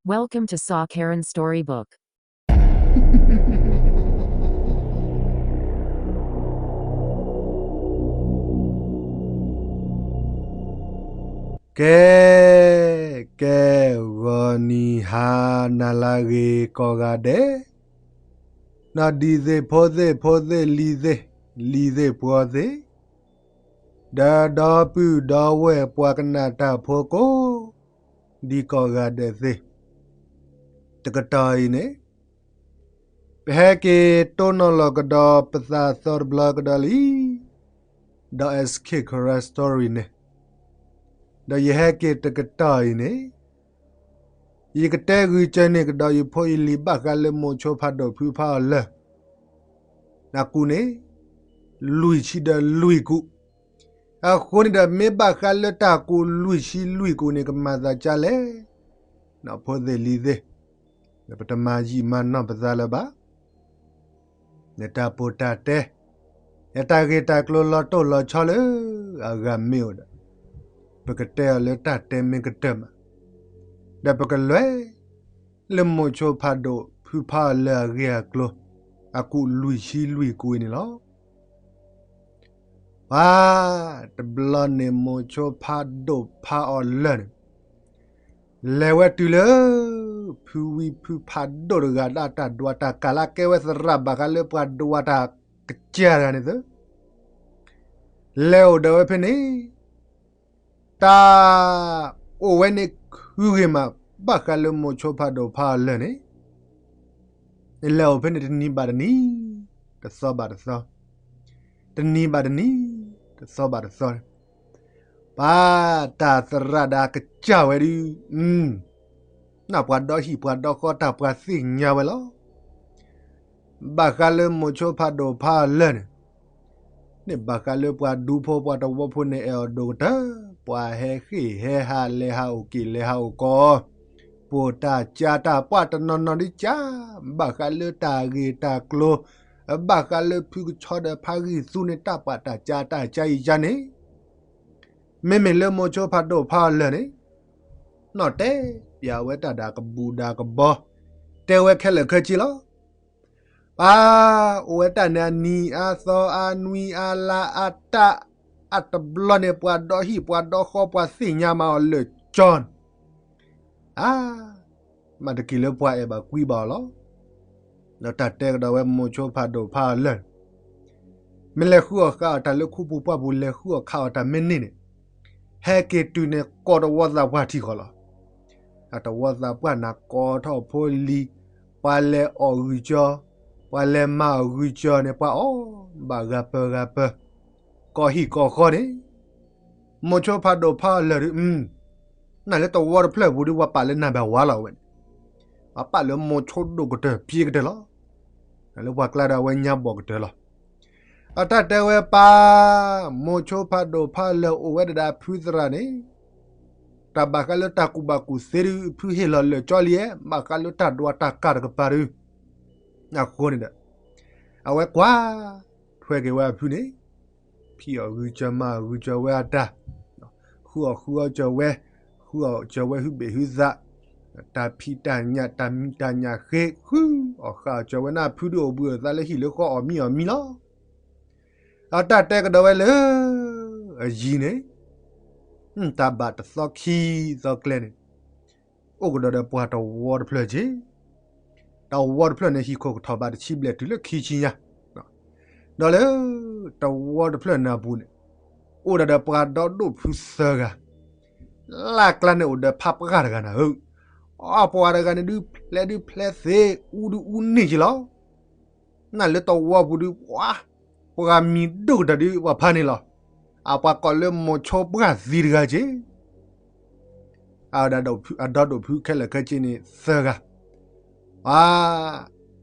Welcome to Saw Karen Storybook. ကဲ, ကဲ, ဂီၤနံၤဟါနၤလၢအဂ့ၤကိးဂၤဒဲး, နီၢ်ဒံသ့ၣ်ဖိသ့ၣ်ဖိသ့ၣ်လံၤသ့ၣ်, လံၤသ့ၣ်ပှီၤသ့ၣ်, ဒီးဒီပုၢ်ဒီဝဲၢ်ပှၤကနၣ်တၢ်ဖိကိး ဒံးကိးဂၤဒဲးသ့ၣ်, တကတီၢ်အံၤန့ၣ် ပဟဲက့ၤတိၢ်နီၣ်လီၤကဒီးပသးသီတဘျီကဒီးလံ, ဒီး S K Karen Story န့ၣ်, ဒီးယဟဲက့ၤတကတီၢ်အံၤန့ၣ် ယကတဲဂုာ်ကၢန့ၢ်ကဒီးယဖိယလံၤဘၣ်ဃးလၢမိၤဆိဖးဒိၣ်ဖုဖးအီၤလၢၢ် အကူးန့ၣ် လွံၢ်ဆံဒီးလွံၢ်ကူး, အဃိန့ၣ်ဒီး မ့ၢ်ဘၣ်ဃးလၢတၢ်ကူးလွံၢ်ဆံလွံၢ်ကူးန့ၣ် ကမၤသးကၢ်လဲၣ်, နီၢ်ဖိသ့ၣ်လံၤသ့ၣ်, ပတမၤယံာ်မၤနီၢ်ပသးလၢၤဘၣ်. နတၢ်ပိာ်တၢ်တဲ, နတၢ်ဂ့ၢ်တၢ်ကျိၤလီၤတိၢ်လီၤဆီလၢအဂၤမ့ၢ်အိၣ်ဒီး, ပကတဲအီၤလၢတၢ်တဲမ့ၢ်ကတၢၢ်မး, ဒီးပကလဲၤ လၢမိၤဆိဖးဒိၣ်ဖုဖးအီၤလၢၢ်အဂ့ၢ်အကျိၤ, အကူးလွံၢ်ဆံလွံၢ်ကူးအံၤန့ၣ်လီၤ. ပှၤ, တဘျီန့ၣ်မိၤဆိဖးဒိၣ်ဖးအီၤလၢၢ်န့ၣ် လဲၤဝဲတုၤလၢ ဖုဝံဖုဖးဒိၣ်တဂၤဒၣ်တၢ်ဒွးတၢ်ကးလၢကဲဝဲသရၣ်ဘၣ်ဃးလၢပှၤဒွးတၢ်ကစၢ်တဂၤန့ၣ်သၢ လဲၤအိၣ်ဒီးဝဲဖဲန့ၣ်, တၢ်အိၣ်ဝဲန့ၣ်ခုဂ့ၤမး ဘၣ်ဃးလၢမိၤဆိဖးဒိၣ်ဖးအီၤလၢၢ်န့ၣ်, လဲၤအိၣ်ဖဲန့ၣ်တနံၤဘၣ်တနံၤ, တသီဘၣ်တသီ, တနံၤဘၣ်တနံၤ, တသီဘၣ်တသီ, ပှၤတၢ်သရၣ်ဒၣ်ကစၢ်ဝဲဒုး, နၢ်ပှၤဒီဟံၣ်ပှၤဒီဃီတၢ်ပှၤသ့ၣ်ညါဝဲလီၤ. ဘၣ်ဃးလၢမိၤဆိဖးဒိၣ်ဖးအီၤလၢၢ်န့ၣ်, န့ၣ်ဘၣ်ဃးလၢပှၤဒူဖိပှၤတဝီဖိန့ၣ် အဲၣ်အီၤဒိၣ်ကတၢၢ်, ပှၤဟဲဃ့ၢ်ဟဲဟးလဲၤဟးအိၣ်က့ၤလဲၤဟးအိၣ်ကီး, ပိာ်တၢ်ကၢတၢ်ပှၢ်တနီၤနီၤဒုးကၢ, ဘၣ်ဃးလၢတၢ်ဂ့ၢ်တၢ်ကျိၤ, ဘၣ်ဃးလၢဖုကဆီဒီးဖးဂံၢ်သူန့ၣ် တၢ်ပှၢ်တၢ်ကၢတၢ်ကၢအံၤကၢန့ၣ် မ့မ့ၢ်လၢမိၤဆိဖးဒိၣ်ဖးအီၤလၢၢ်န့ၣ်, နီၢ်တဲပၠးဝဲတၢ်ဒၣ်ကဘူၣ်ဒၣ်ကဘီ, တဲဝဲခဲလၢာ်ခဲဆ့လီၤ. ပှၤအိၣ်ဝဲတၢ်န့ၣ်အနံၤအါသီအါနွံအါလါအါတၢ်, အတဘျီန့ၣ် ပှၤဒီဟံၣ်ပှၤဒီဃီပှၤသ့ၣ်ညါမးအီၤလၢာ်ကၠီန့ၣ်, အါ မ့ၢ်တက့ၢ်လၢပှၤအဲၣ်ဘၣ်ကွံဘၣ်အီၤလီၤ. ဒီးတၢ်တဲကဒီးဝဲမိၤဆိဖးဒိၣ်ဖးအီၤလၢၢ်, မ့ၢ်လဲၤဃုအီၣ်ဃုအီၣ်တၢ်လၢခူပူၤပှၢ်ပူၤ လဲၤဃုအီၣ်ခးအီၣ်တၢ်မ့ၢ်န့ၢ်န့ၣ်, ဟဲက့ၤတုၤန့ၣ် ကိးတဝီသးပှၢ်ထံဃီလီၤ. အတဝီသးပှၢ်နၤကိးထီၣ်ဖိလံၤ, ပှၤလဲၤအီၣ်ဂုာ်ကၠီ, ပှၤလဲၤမၤအီၣ်ဂုာ်ကၠီန့ၣ် ပှၤအီၣ်ဘၣ်ဂၤပၢၤဂၤပၢၤ, ကိးဟံၣ်ကိးဃီန့ၣ် မိၤဆိဖးဒိၣ်ဖးအီၤလၢၢ်ဒုး, နၢ်လၢတဝီတဖျၢၣ်ပူၤဒုး ပှၤပာ်လၢနၤဘၣ်ဝါလီၤဝဲန့ၣ်, ပှၤပာ်လၢမိၤဆိဒိၣ်ကတၢၢ်ဖံးကတၢၢ်လီၤ. နၢ်လၢပှၤကျါဒီးအဝဲညါဘီၣ်ကတၢၢ်လီၤ. အတၢ်တဲဝဲပၢ်, မိၤဆိဖးဒိၣ်ဖးအီၤလၢၢ်အိၣ်ဝဲဒၣ်ဒီးဖုသရၣ်န့ၣ်, တၢ်ဘၣ်ဃးလၢတၢ်ကူၣ်ဘၣ်ကူၣ်သ့ဒုး ဖုဟ့ၣ်လီၤလၢာ်ကၠီလံ, ဘၣ်ဃးလၢတၢ်ဒွးတၢ်ကးတကပၤဒုး, အဃိန့ၣ်ဒီး အဝဲကွၢ်ထွဲက့ၤဝဲအဖုန့ၣ်, ဖံးအီၣ်ဂုာ်ကၢၤမၤအီၣ်ဂုာ်ကၢၤဝဲအတၢ်, ဃုအီၣ်ဃုအီကၢၤဝဲ, ဃုအီၣ်ကၢၤဝဲဟုဘ့ၣ်ဟုသး, တၢ်ဖံးတၢ်ညၣ်တၢ်မံတၢ်ညၣ်ဃ့, ဃုအီၣ်ဃုအီကၢၤဝဲန့ၣ် ဖုဒုးအိၣ်ဘှံးအိၣ်သါလၢဟံၣ်လၢဃီအီၣ်မံအီၣ်မံလီၤ. အတၢ်တဲကဒီးဝဲလၢ အယံၤန့ၣ်, တၢ်ဘၣ်တသီခံသီကျဲန့ၣ်, အိၣ်ကဒီးဒီးပှၤတဝီတဖျၢၣ်က့ၤ, တဝီတဖျၢၣ်န့ၣ် ဟံၣ်ခိၣ်ကထီၣ်ဘးတဆံဘျဲၣ်တုၤလၢခံဆံညါ, ဒီးလၢ တဝီတဖျၢၣ်န့ၣ်အပူၤန့ၣ်, အိၣ်ဒၣ်ဒီးပှၤဒီဒိၣ်ဖုသၢဂၤ, လၢ်ကျါန့ၣ်အိၣ်ဒီးဖးပှၢ်တဂၤနၤဧၢ, အပှၤတဂၤန့ၣ်ဒုးဖျဲးဒုးဖျဲးသ့ အူဒုးအူန့ၢ်က့ၤလီၤ. နၢ်လၢတဝီပူၤဒုး ပှၤ ပှၤမံၤဒိၣ်ကတၢၢ်ဒုးပှၤဖးန့ၣ်လီၤ. အပှၤကိးလၢမိၤဆိပှၢ်သံတဂၤက့ၤ, အဒီဒိၣ်ဖုခဲလၢာ်ခဲဆ့န့ၣ်သၢဂၤ, ပှၤ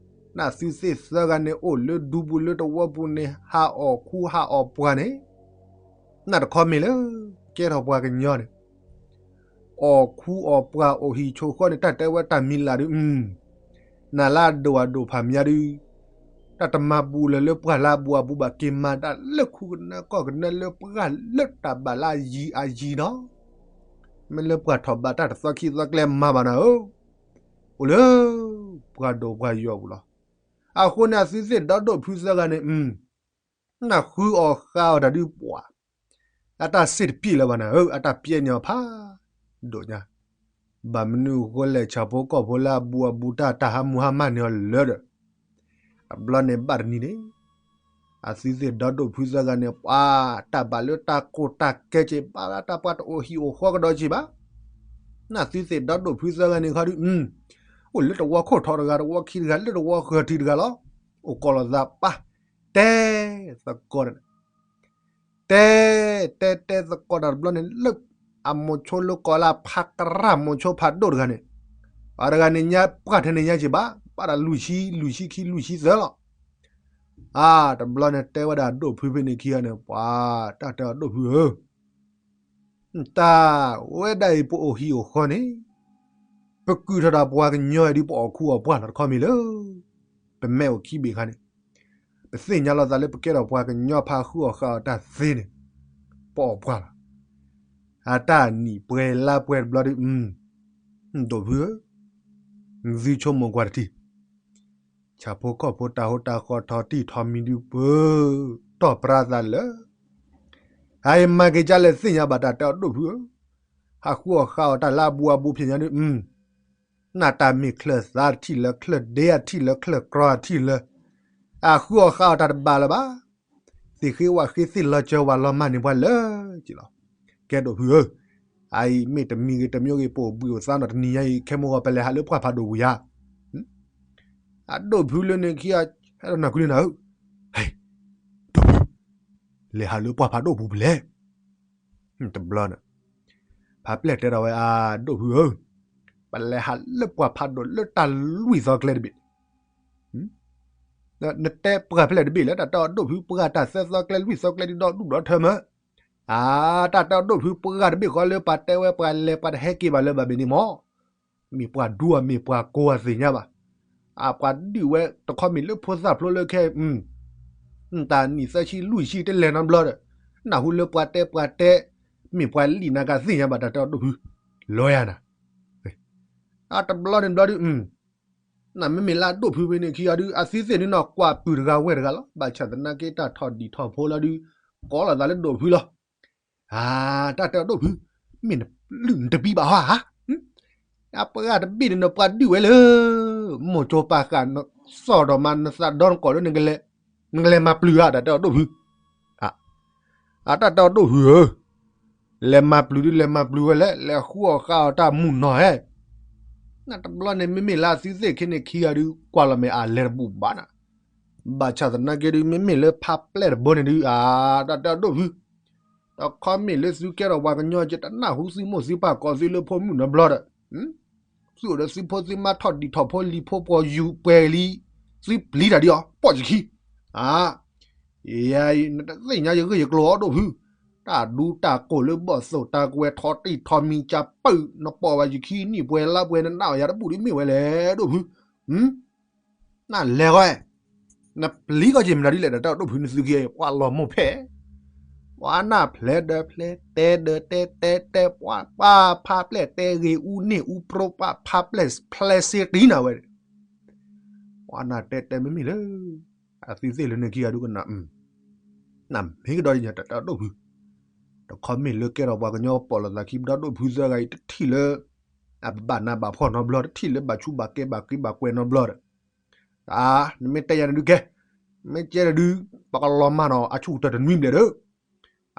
နသုသ့ၣ်သၢဂၤန့ၣ် အိၣ်လၢဒူပူၤလၢတဝီပူၤန့ၣ် ဟးအီၣ်ခူဟးအီၣ်ပှၢ်န့ၣ်, နၢ်တခီမ့ၢ်လၢ ကဲထီၣ်ပှၤကညီန့ၣ် အီၣ်ခူအီၣ်ပှၢ်အိၣ်ဟံၣ်ဆိးဃီန့ၣ် တၢ်တဲဝဲတၢ်မံၤလၢ်ဒုး, နၢ်လၢအဒိၣ်အဒိၣ်ဖးမံၤဒုး, တၢ်တမၤဘူးလၢၤလၢပှၢ်လၢအဘူးအဘူးဘၣ် က့ၤမၤတၢ်လၢခူကနၢကီၢ်ကနၢလၢပှၢ်လၢတၢ်ဘၣ်လၢအယံၤအယံၤနီၤ, မ့ၢ်လၢပှၢ်ထီၣ်ဘးတၢ်တသီခံသီကျဲမၤဘၣ်နၤဧၢ. အိၣ်လၢပှၤဒိၣ်ပှၤယိာ်ပူၤလီၤ. အဃိန့ၣ် အသုသ့ၣ်ဒီဒိၣ်ဖုသၢဂၤန့ၣ် နဃုအီၣ်ဃါအီၣ်တၢ်ဒုးပှၤ အတၢ်စ့ၣ်တပျဲလၢၤဘၣ်နၤဧၢ, အတၢ်ပျဲန့ၢ်အီၤဖးဒိၣ်ညါ. ဘၣ်မနုၤအဃိလဲၣ်, ဆၣ်ဖိကီၢ်ဖိလၢအဘူးအဘူးတၢ် တၢ်ဟးမူဟါမၢ်န့ၢ်အီၤလၢာ်ဒီး တဘျီန့ၣ်ဘၣ်တနံၤန့ၣ် အသုသ့ၣ်ဒီဒိၣ်ဖုသၢဂၤန့ၣ် ပှၤတၢ်ဘၣ်လၢတၢ်ကိၢ်တၢ်ကဲက့ၤဘၣ် တၢ်ပှၤတအိၣ်ဟံၣ်အိၣ်ဃီကဒီးက့ၤဘၣ်. နသုသ့ၣ်ဒီဒိၣ်ဖုသၢဂၤန့ၣ်ခီဒုး အိၣ်လၢတဝီခိၣ်ထီတဂၤ တဝီခံတဂၤ လၢတဝီဃၢၤထံးတဂၤလီၤ. အိၣ်ကိးလိာ်သးပၢ် တဲသကိးတၢ် တဲ တဲ တဲသကိးတၢ်တဘျီန့ၣ် လၢအမိၤဆိလၢကိးလၢဖးကရၢ်မိၤဆိဖးဒိၣ်တဂၤန့ၣ် ပှၤတဂၤန့ၣ်ညါပှၢ်ထဲန့ၣ်ညါက့ၤဘၣ် ဘၣ်ဒီးလွံၢ်ဆံ လွံၢ်ဆံခံ လွံၢ်ဆံသၢလီၤ. အါ တဘျီန့ၣ်တဲဝဲဒၣ်အဒိၣ်ဖုဖဲန့ၣ်ခံဂၤန့ၣ် ပှၤတၢ်တဲအီၤဒိၣ်ဖုဧၢ တၢ်ဝဲဒၣ်အံၤပအိၣ်ဟံၣ်အိၣ်ဃီန့ၣ် ပကုၢ်ထီၣ်ဒၣ်ပှၤကညီအံၤဒုး ပအီၣ်ခူအီၣ်ပှၢ်လီၤတခီမ့ၢ်လၢ ပမဲအိၣ်ခံဘ့ၣ်ခါန့ၣ် ပသ့ၣ်ညါလိာ်သးလၢပကဲထီၣ်ပှၤကညီဖးဃုအီၣ်ဃါအီၣ်တၢ်သ့န့ၣ် ပအီၣ်ပှၢ်လီၤ. အတၢ်နံၣ်ပှဲၤလါပှဲၤတဘျီဒုး ဒိၣ်ဖုဧၢ နသုဆိကမိၣ်ကွၢ်တထံၣ် ဆၣ်ဖိကီၢ်ဖိတၢ်ဟူးတၢ်ဃီထီၣ်တံၢ်ထီၣ်မံၤဒုးပၢၢ် တီၢ်ပြါသးလၢ အအံၤမၤက့ၤကလဲၣ်သ့ၣ်ညါဘၣ်တၢ်တဲအီၤဒိၣ်ဖုဧၢ, ဟးဃုအီၣ်ဃါအီၣ်တၢ်လၢအဘူးအဘူးဖျဲၣ်ညါဒုး နၢ်တၢ်မ့ၢ်ချၢၣ်သးထံၣ်လၢချၢၣ်ဒ့အထံၣ်လၢချၢၣ်ကြီအထံၣ်လၢ အဃုအီၣ်ဃါအီၣ်တၢ်တဘၣ်လၢၤဘၣ်, သ့ၣ်ဃ့ဝၣ်ဃ့သ့ၣ်လီၤစၢၤဝၣ်လီၤမၢ်န့ၢ်ပှၤလၢက့ၤလီၤ. ကဲဒိၣ်ဖုဧၢ, အအံၤမ့ၢ်တမံၤဂ့ၤတမံၤဂ့ၤ ပအိၣ်ဘှံးအိၣ်သါနီၢ်တနံၤညါအံၤ ခဲမိၢ်ဂီၤပလဲၤဟးလၢပှၢ်ဖးဒိၣ်ပူၤယၤ အဒိၣ်ဖုလၢန့ၣ်ခံဂၤ ဟဲဒီးနၢ်ကွံာ်လၢနၤဧၢ, ဟဲ, ဒိၣ်ဖု, လဲၤဟးလၢပှၢ်ဖးဒိၣ်ပူၤပလဲၤ, တဘျီန့ၣ် ဖးပျဲၢ်တဲဒီးဝဲအဒိၣ်ဖုဧၢ, ပလဲၤဟးလၢပှၢ်ဖးဒိၣ်လၢတၢ်လွံၢ်သီကျဲတဘ့ၣ် နတဲပှၢ်ဖဲလဲၣ်တဘ့ၣ်လၢတၢ်တဲအီၤဒိၣ်ဖု ပှၢ်တၢ်သၢသီကျဲလွံၢ်သီကျဲဒုးဒီဒူၣ်ဒီထၢမး, အါ တၢ်တဲအီၤဒိၣ်ဖု ပှၢ်တဘ့ၣ်ဃီလၢပှၤတဲဝဲပှၤလဲၤပှၤတဟဲက့ၤဘၣ်လၢၤဘၣ်ဘ့ၣ်န့ၣ်မး, မ့ၢ်ပှၤဒူအမ့ၢ်ပှၤကိးအသ့ၣ်ညါဘၣ်, အပှၤဒုးဝဲတခီမ့ၢ်လၢဖိသၣ်ဖျိလၢခဲ တၢ်နံၣ်သၢဆံလွံၢ်ဆံတလဲၤနီတဘျီဒီး, နၢ်ဟူလၢပှၤတဲပှၤတဲ, မ့ၢ်ပှၤလံၣ်နၤကသ့ၣ်ညါဘၣ်တၢ်တဲအီၤဒိၣ်ဖု, လီၤယၤနၤ, အတဘျီန့ၣ်ဘျီဒုး နမ့မ့ၢ်လၢအဒိၣ်ဖုဖဲန့ၣ်ခံဂၤဒုး အသုသ့ၣ်န့ၣ်နီၢ်ကွၢ်ပုၢ်တဂၤဝဲၢ်တဂၤလီၤ. ဘၣ်ဆၣ်သနာ်က့တၢ်ထီၣ်ဒံၣ်ထီၣ်ဖိလီၤဒုး ကိးလိာ်သးလၢဒိၣ်ဖုလီၤ. အါ တၢ်တဲအီၤဒိၣ်ဖု မ့ၢ်နလုၢ်နတပံဘၣ်ဟါဧါ, အပှၤတဘ့ၣ်န့ၣ်နပှၤဒုးဝဲလၢ မိၢ်ကၠိပာ်ဃာ် နစီၣ်ဒီးမၤနသးဒီနကိးလၢ နကလဲၤမၤပျုၤဧါ တၢ်တဲအီၤဒိၣ်ဖု အတၢ်တဲအီၤဒိၣ်ဖုဧၢ, လဲၤမၤပျုၤဒုး လဲၤမၤပျုၤဝဲလဲၣ်, လဲၤဃုအီၣ်ဃါအီၣ်တၢ်မုၢ်နီၢ်ဟဲ, နတဘျီန့ၣ် မ့မ့ၢ်လၢအသုသ့ၣ်ခဲန့ၣ်ခံဂၤဒုး ကွၢ်လီၤမဲာ်အလဲၤတဘူၣ်ဘၣ်နၤ, ဘၣ်ဆၣ်သနာ်က့ဒုး မ့မ့ၢ်လၢဖးပျဲၢ်တဘိန့ၣ်ဒုး အတၢ်တဲအီၤဒိၣ်ဖု, တခီမ့ၢ်လၢသုကဲထီၣ်ပှၤကညီက့ တနၢ်ဟူသုမိၢ်သုပၢ်ကိးသုလၢဖိမုၣ်နီတဘျီဒီး သုအိၣ်ဒီးသုဖိသုမါထီၣ်ဒံၣ်ထီၣ်ဖိလံၤဖိပှီၤယူၤပှဲၤလံ, သုပျံၤတၢ်ဒံးအီၤ ပိာ်ယခံ, အါ, ယၤအံၤ နတသ့ၣ်ညါယဂ့ၢ်ယကျိၤအီၤဒိၣ်ဖု, တၢ်ဒူတၢ်ကိၢ်လၢဘီၣ်သိၣ်တၢ်ကွဲၤထီၣ်တံၢ်ထီၣ်မံၤကပၢၢ် နပိာ်ဝဲယခံနံၣ်ပှဲၤလါပှဲၤ နနၢ်အီၤယၤတဘူၣ်ဒုးမ့ၢ်ဝဲလဲၣ်ဒိၣ်ဖု, နလဲၤဂီၢ်, နပျံၤကီၢ်က့ၤမနုၤဒ်လဲၣ် တၢ်တဲအီၤဒိၣ်ဖု နသုခံ ပှၤလီၤမိၢ်ဖဲ ပှၤနၢ်ဖျဲးဒီးဖျဲး တဲဒီးတဲ တဲတဲ ပှၤပာ်ဖးပျဲၢ်တဲဂ့ၤအူန့ၢ်အူပြိ ပာ်ဖးပျဲၢ်ဖျဲးစ့တံနၤဝဲ, ပှၤနၢ်တဲတဲမ့မ့ၢ်လၢ အသုသ့ၣ်လၢန့ၣ်ခံဂၤဒုးကနၣ် နမ့ၢ်ကဒီးယညါတၢ်တဲအီၤဒိၣ်ဖု, တခီမ့ၢ်လၢကဲထီၣ်ပှၤကညီပိာ်လိာ်သးခံ ပဒီဒိၣ်ဖုသၢဂၤအံၤ တထံၣ်လၢ အဘၣ်နးဘၣ်ဖှီၣ်နီတဘျီ တထံၣ်လၢဘၣ်ဆူးဘၣ်ကဲဘၣ်ဃ့ဘၣ်ကွဲးနီတဘျီဒီး, အါ, နမ့ၢ်တဲယၤန့ၣ်ဒုးကဲ, မ့ၢ်ကဲန့ၣ်ဒုး ပကလီၤမၢ်နီၤ အဆိကတၢၢ်တနွံဘျဲၣ်ဒီး,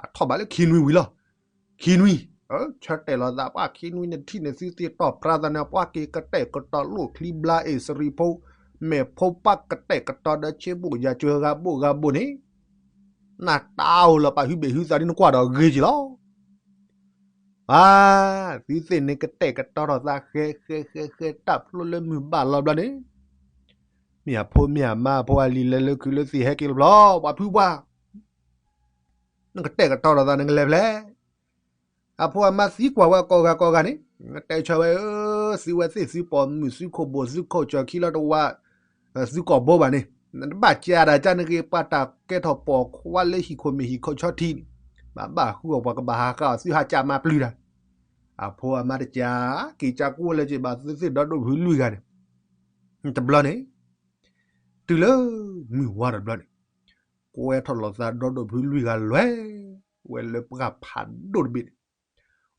အထီၣ်ဘၣ်လၢခံနွံဝံၤလီၤ, ခံနွံ, ဆၢတဲာ်လီၤသးပှၢ်ခံနွံန့ၣ် ထံၣ်န့ၣ်သုသ့ၣ်တီၢ်ပြါသးန့ၣ် ပှၢ်က့ၤကတဲာ်ကတီၤလိၣ်ချံဘျါအ့ၣ်စရံဖိ, မဲာ်ဖိပှၢ်ကတဲာ်ကတီၤဒီး ဆ့ဘိၣ်ယၤစၢၤဂၤဘိၣ်ဂၤဘိၣ်န့ၣ်, နတၢ်အိၣ်လီၤပာ်ဟုဘ့ၣ်ဟုသးဒ်နကွၢ်ဒီးဂ့ၤက့ၤလီၤ. ပှၤ, သုသ့ၣ်န့ၣ်ကတဲာ်ကတီၤထီၣ်သးဃဲဃဲဃဲဃဲ တၢ်ဖျိလၢမုၢ်ဘၣ်လီၤဘျီန့ၣ်, မ့ၢ်အဖိမ့ၢ်အမါအဖိအလံၤလဲၤလၢခုးလၢသ့ၣ်ဟဲက့ၤလီၤဖျီ ပှၤဖုပှၢ်, နကတဲာ်ကတီၤထီၣ်သးနကလဲၤဖျဲး, အဖိအမါသံကွၢ်ဝဲကိးဂၤကိးဂၤန့ၣ်, နတဲဆၢဝဲဧၢ, သုဝဲသ့ၣ်သုပိာ်မုၣ်သုခိၣ်ဘိၣ်သုခိၣ်ကၠီၤခံလီၤတဝါ သုကိာ်ဘိဘၣ်န့ၣ်, နတဘၣ်ကးဒၣ်ကန့ၣ်ဂ့ၤ ပှၤတၢ်ကဲထီၣ်ပိာ်ခွါလၢဟံၣ်ခိၣ်မ့ၢ်ဟံၣ်ခိၣ်ဆီထံးန့ၣ်, ဘၣ်ဘၣ်ဃုအီၣ်ပှၤကဘၣ်ဟးဃါအီၤ သုဟးကးမၤပျုၤတၢ်, အဖိအမါတကးက့ၤကးကိးလၢက့ၤဘၣ် သုသ့ၣ်ဒီဒိၣ်ဖုလွံၢ်ဂၤန့ၣ်, တဘျီန့ၣ် တုၤလၢမုၢ်ဝါတဘျီန့ၣ် ကွဲထီၣ်လိာ်သးဒီဒိၣ်ဖုလွံၢ်ဂၤလဲၤဝဲလၢပှၢ်ဖးဒိၣ်တဘ့ၣ်န့ၣ်,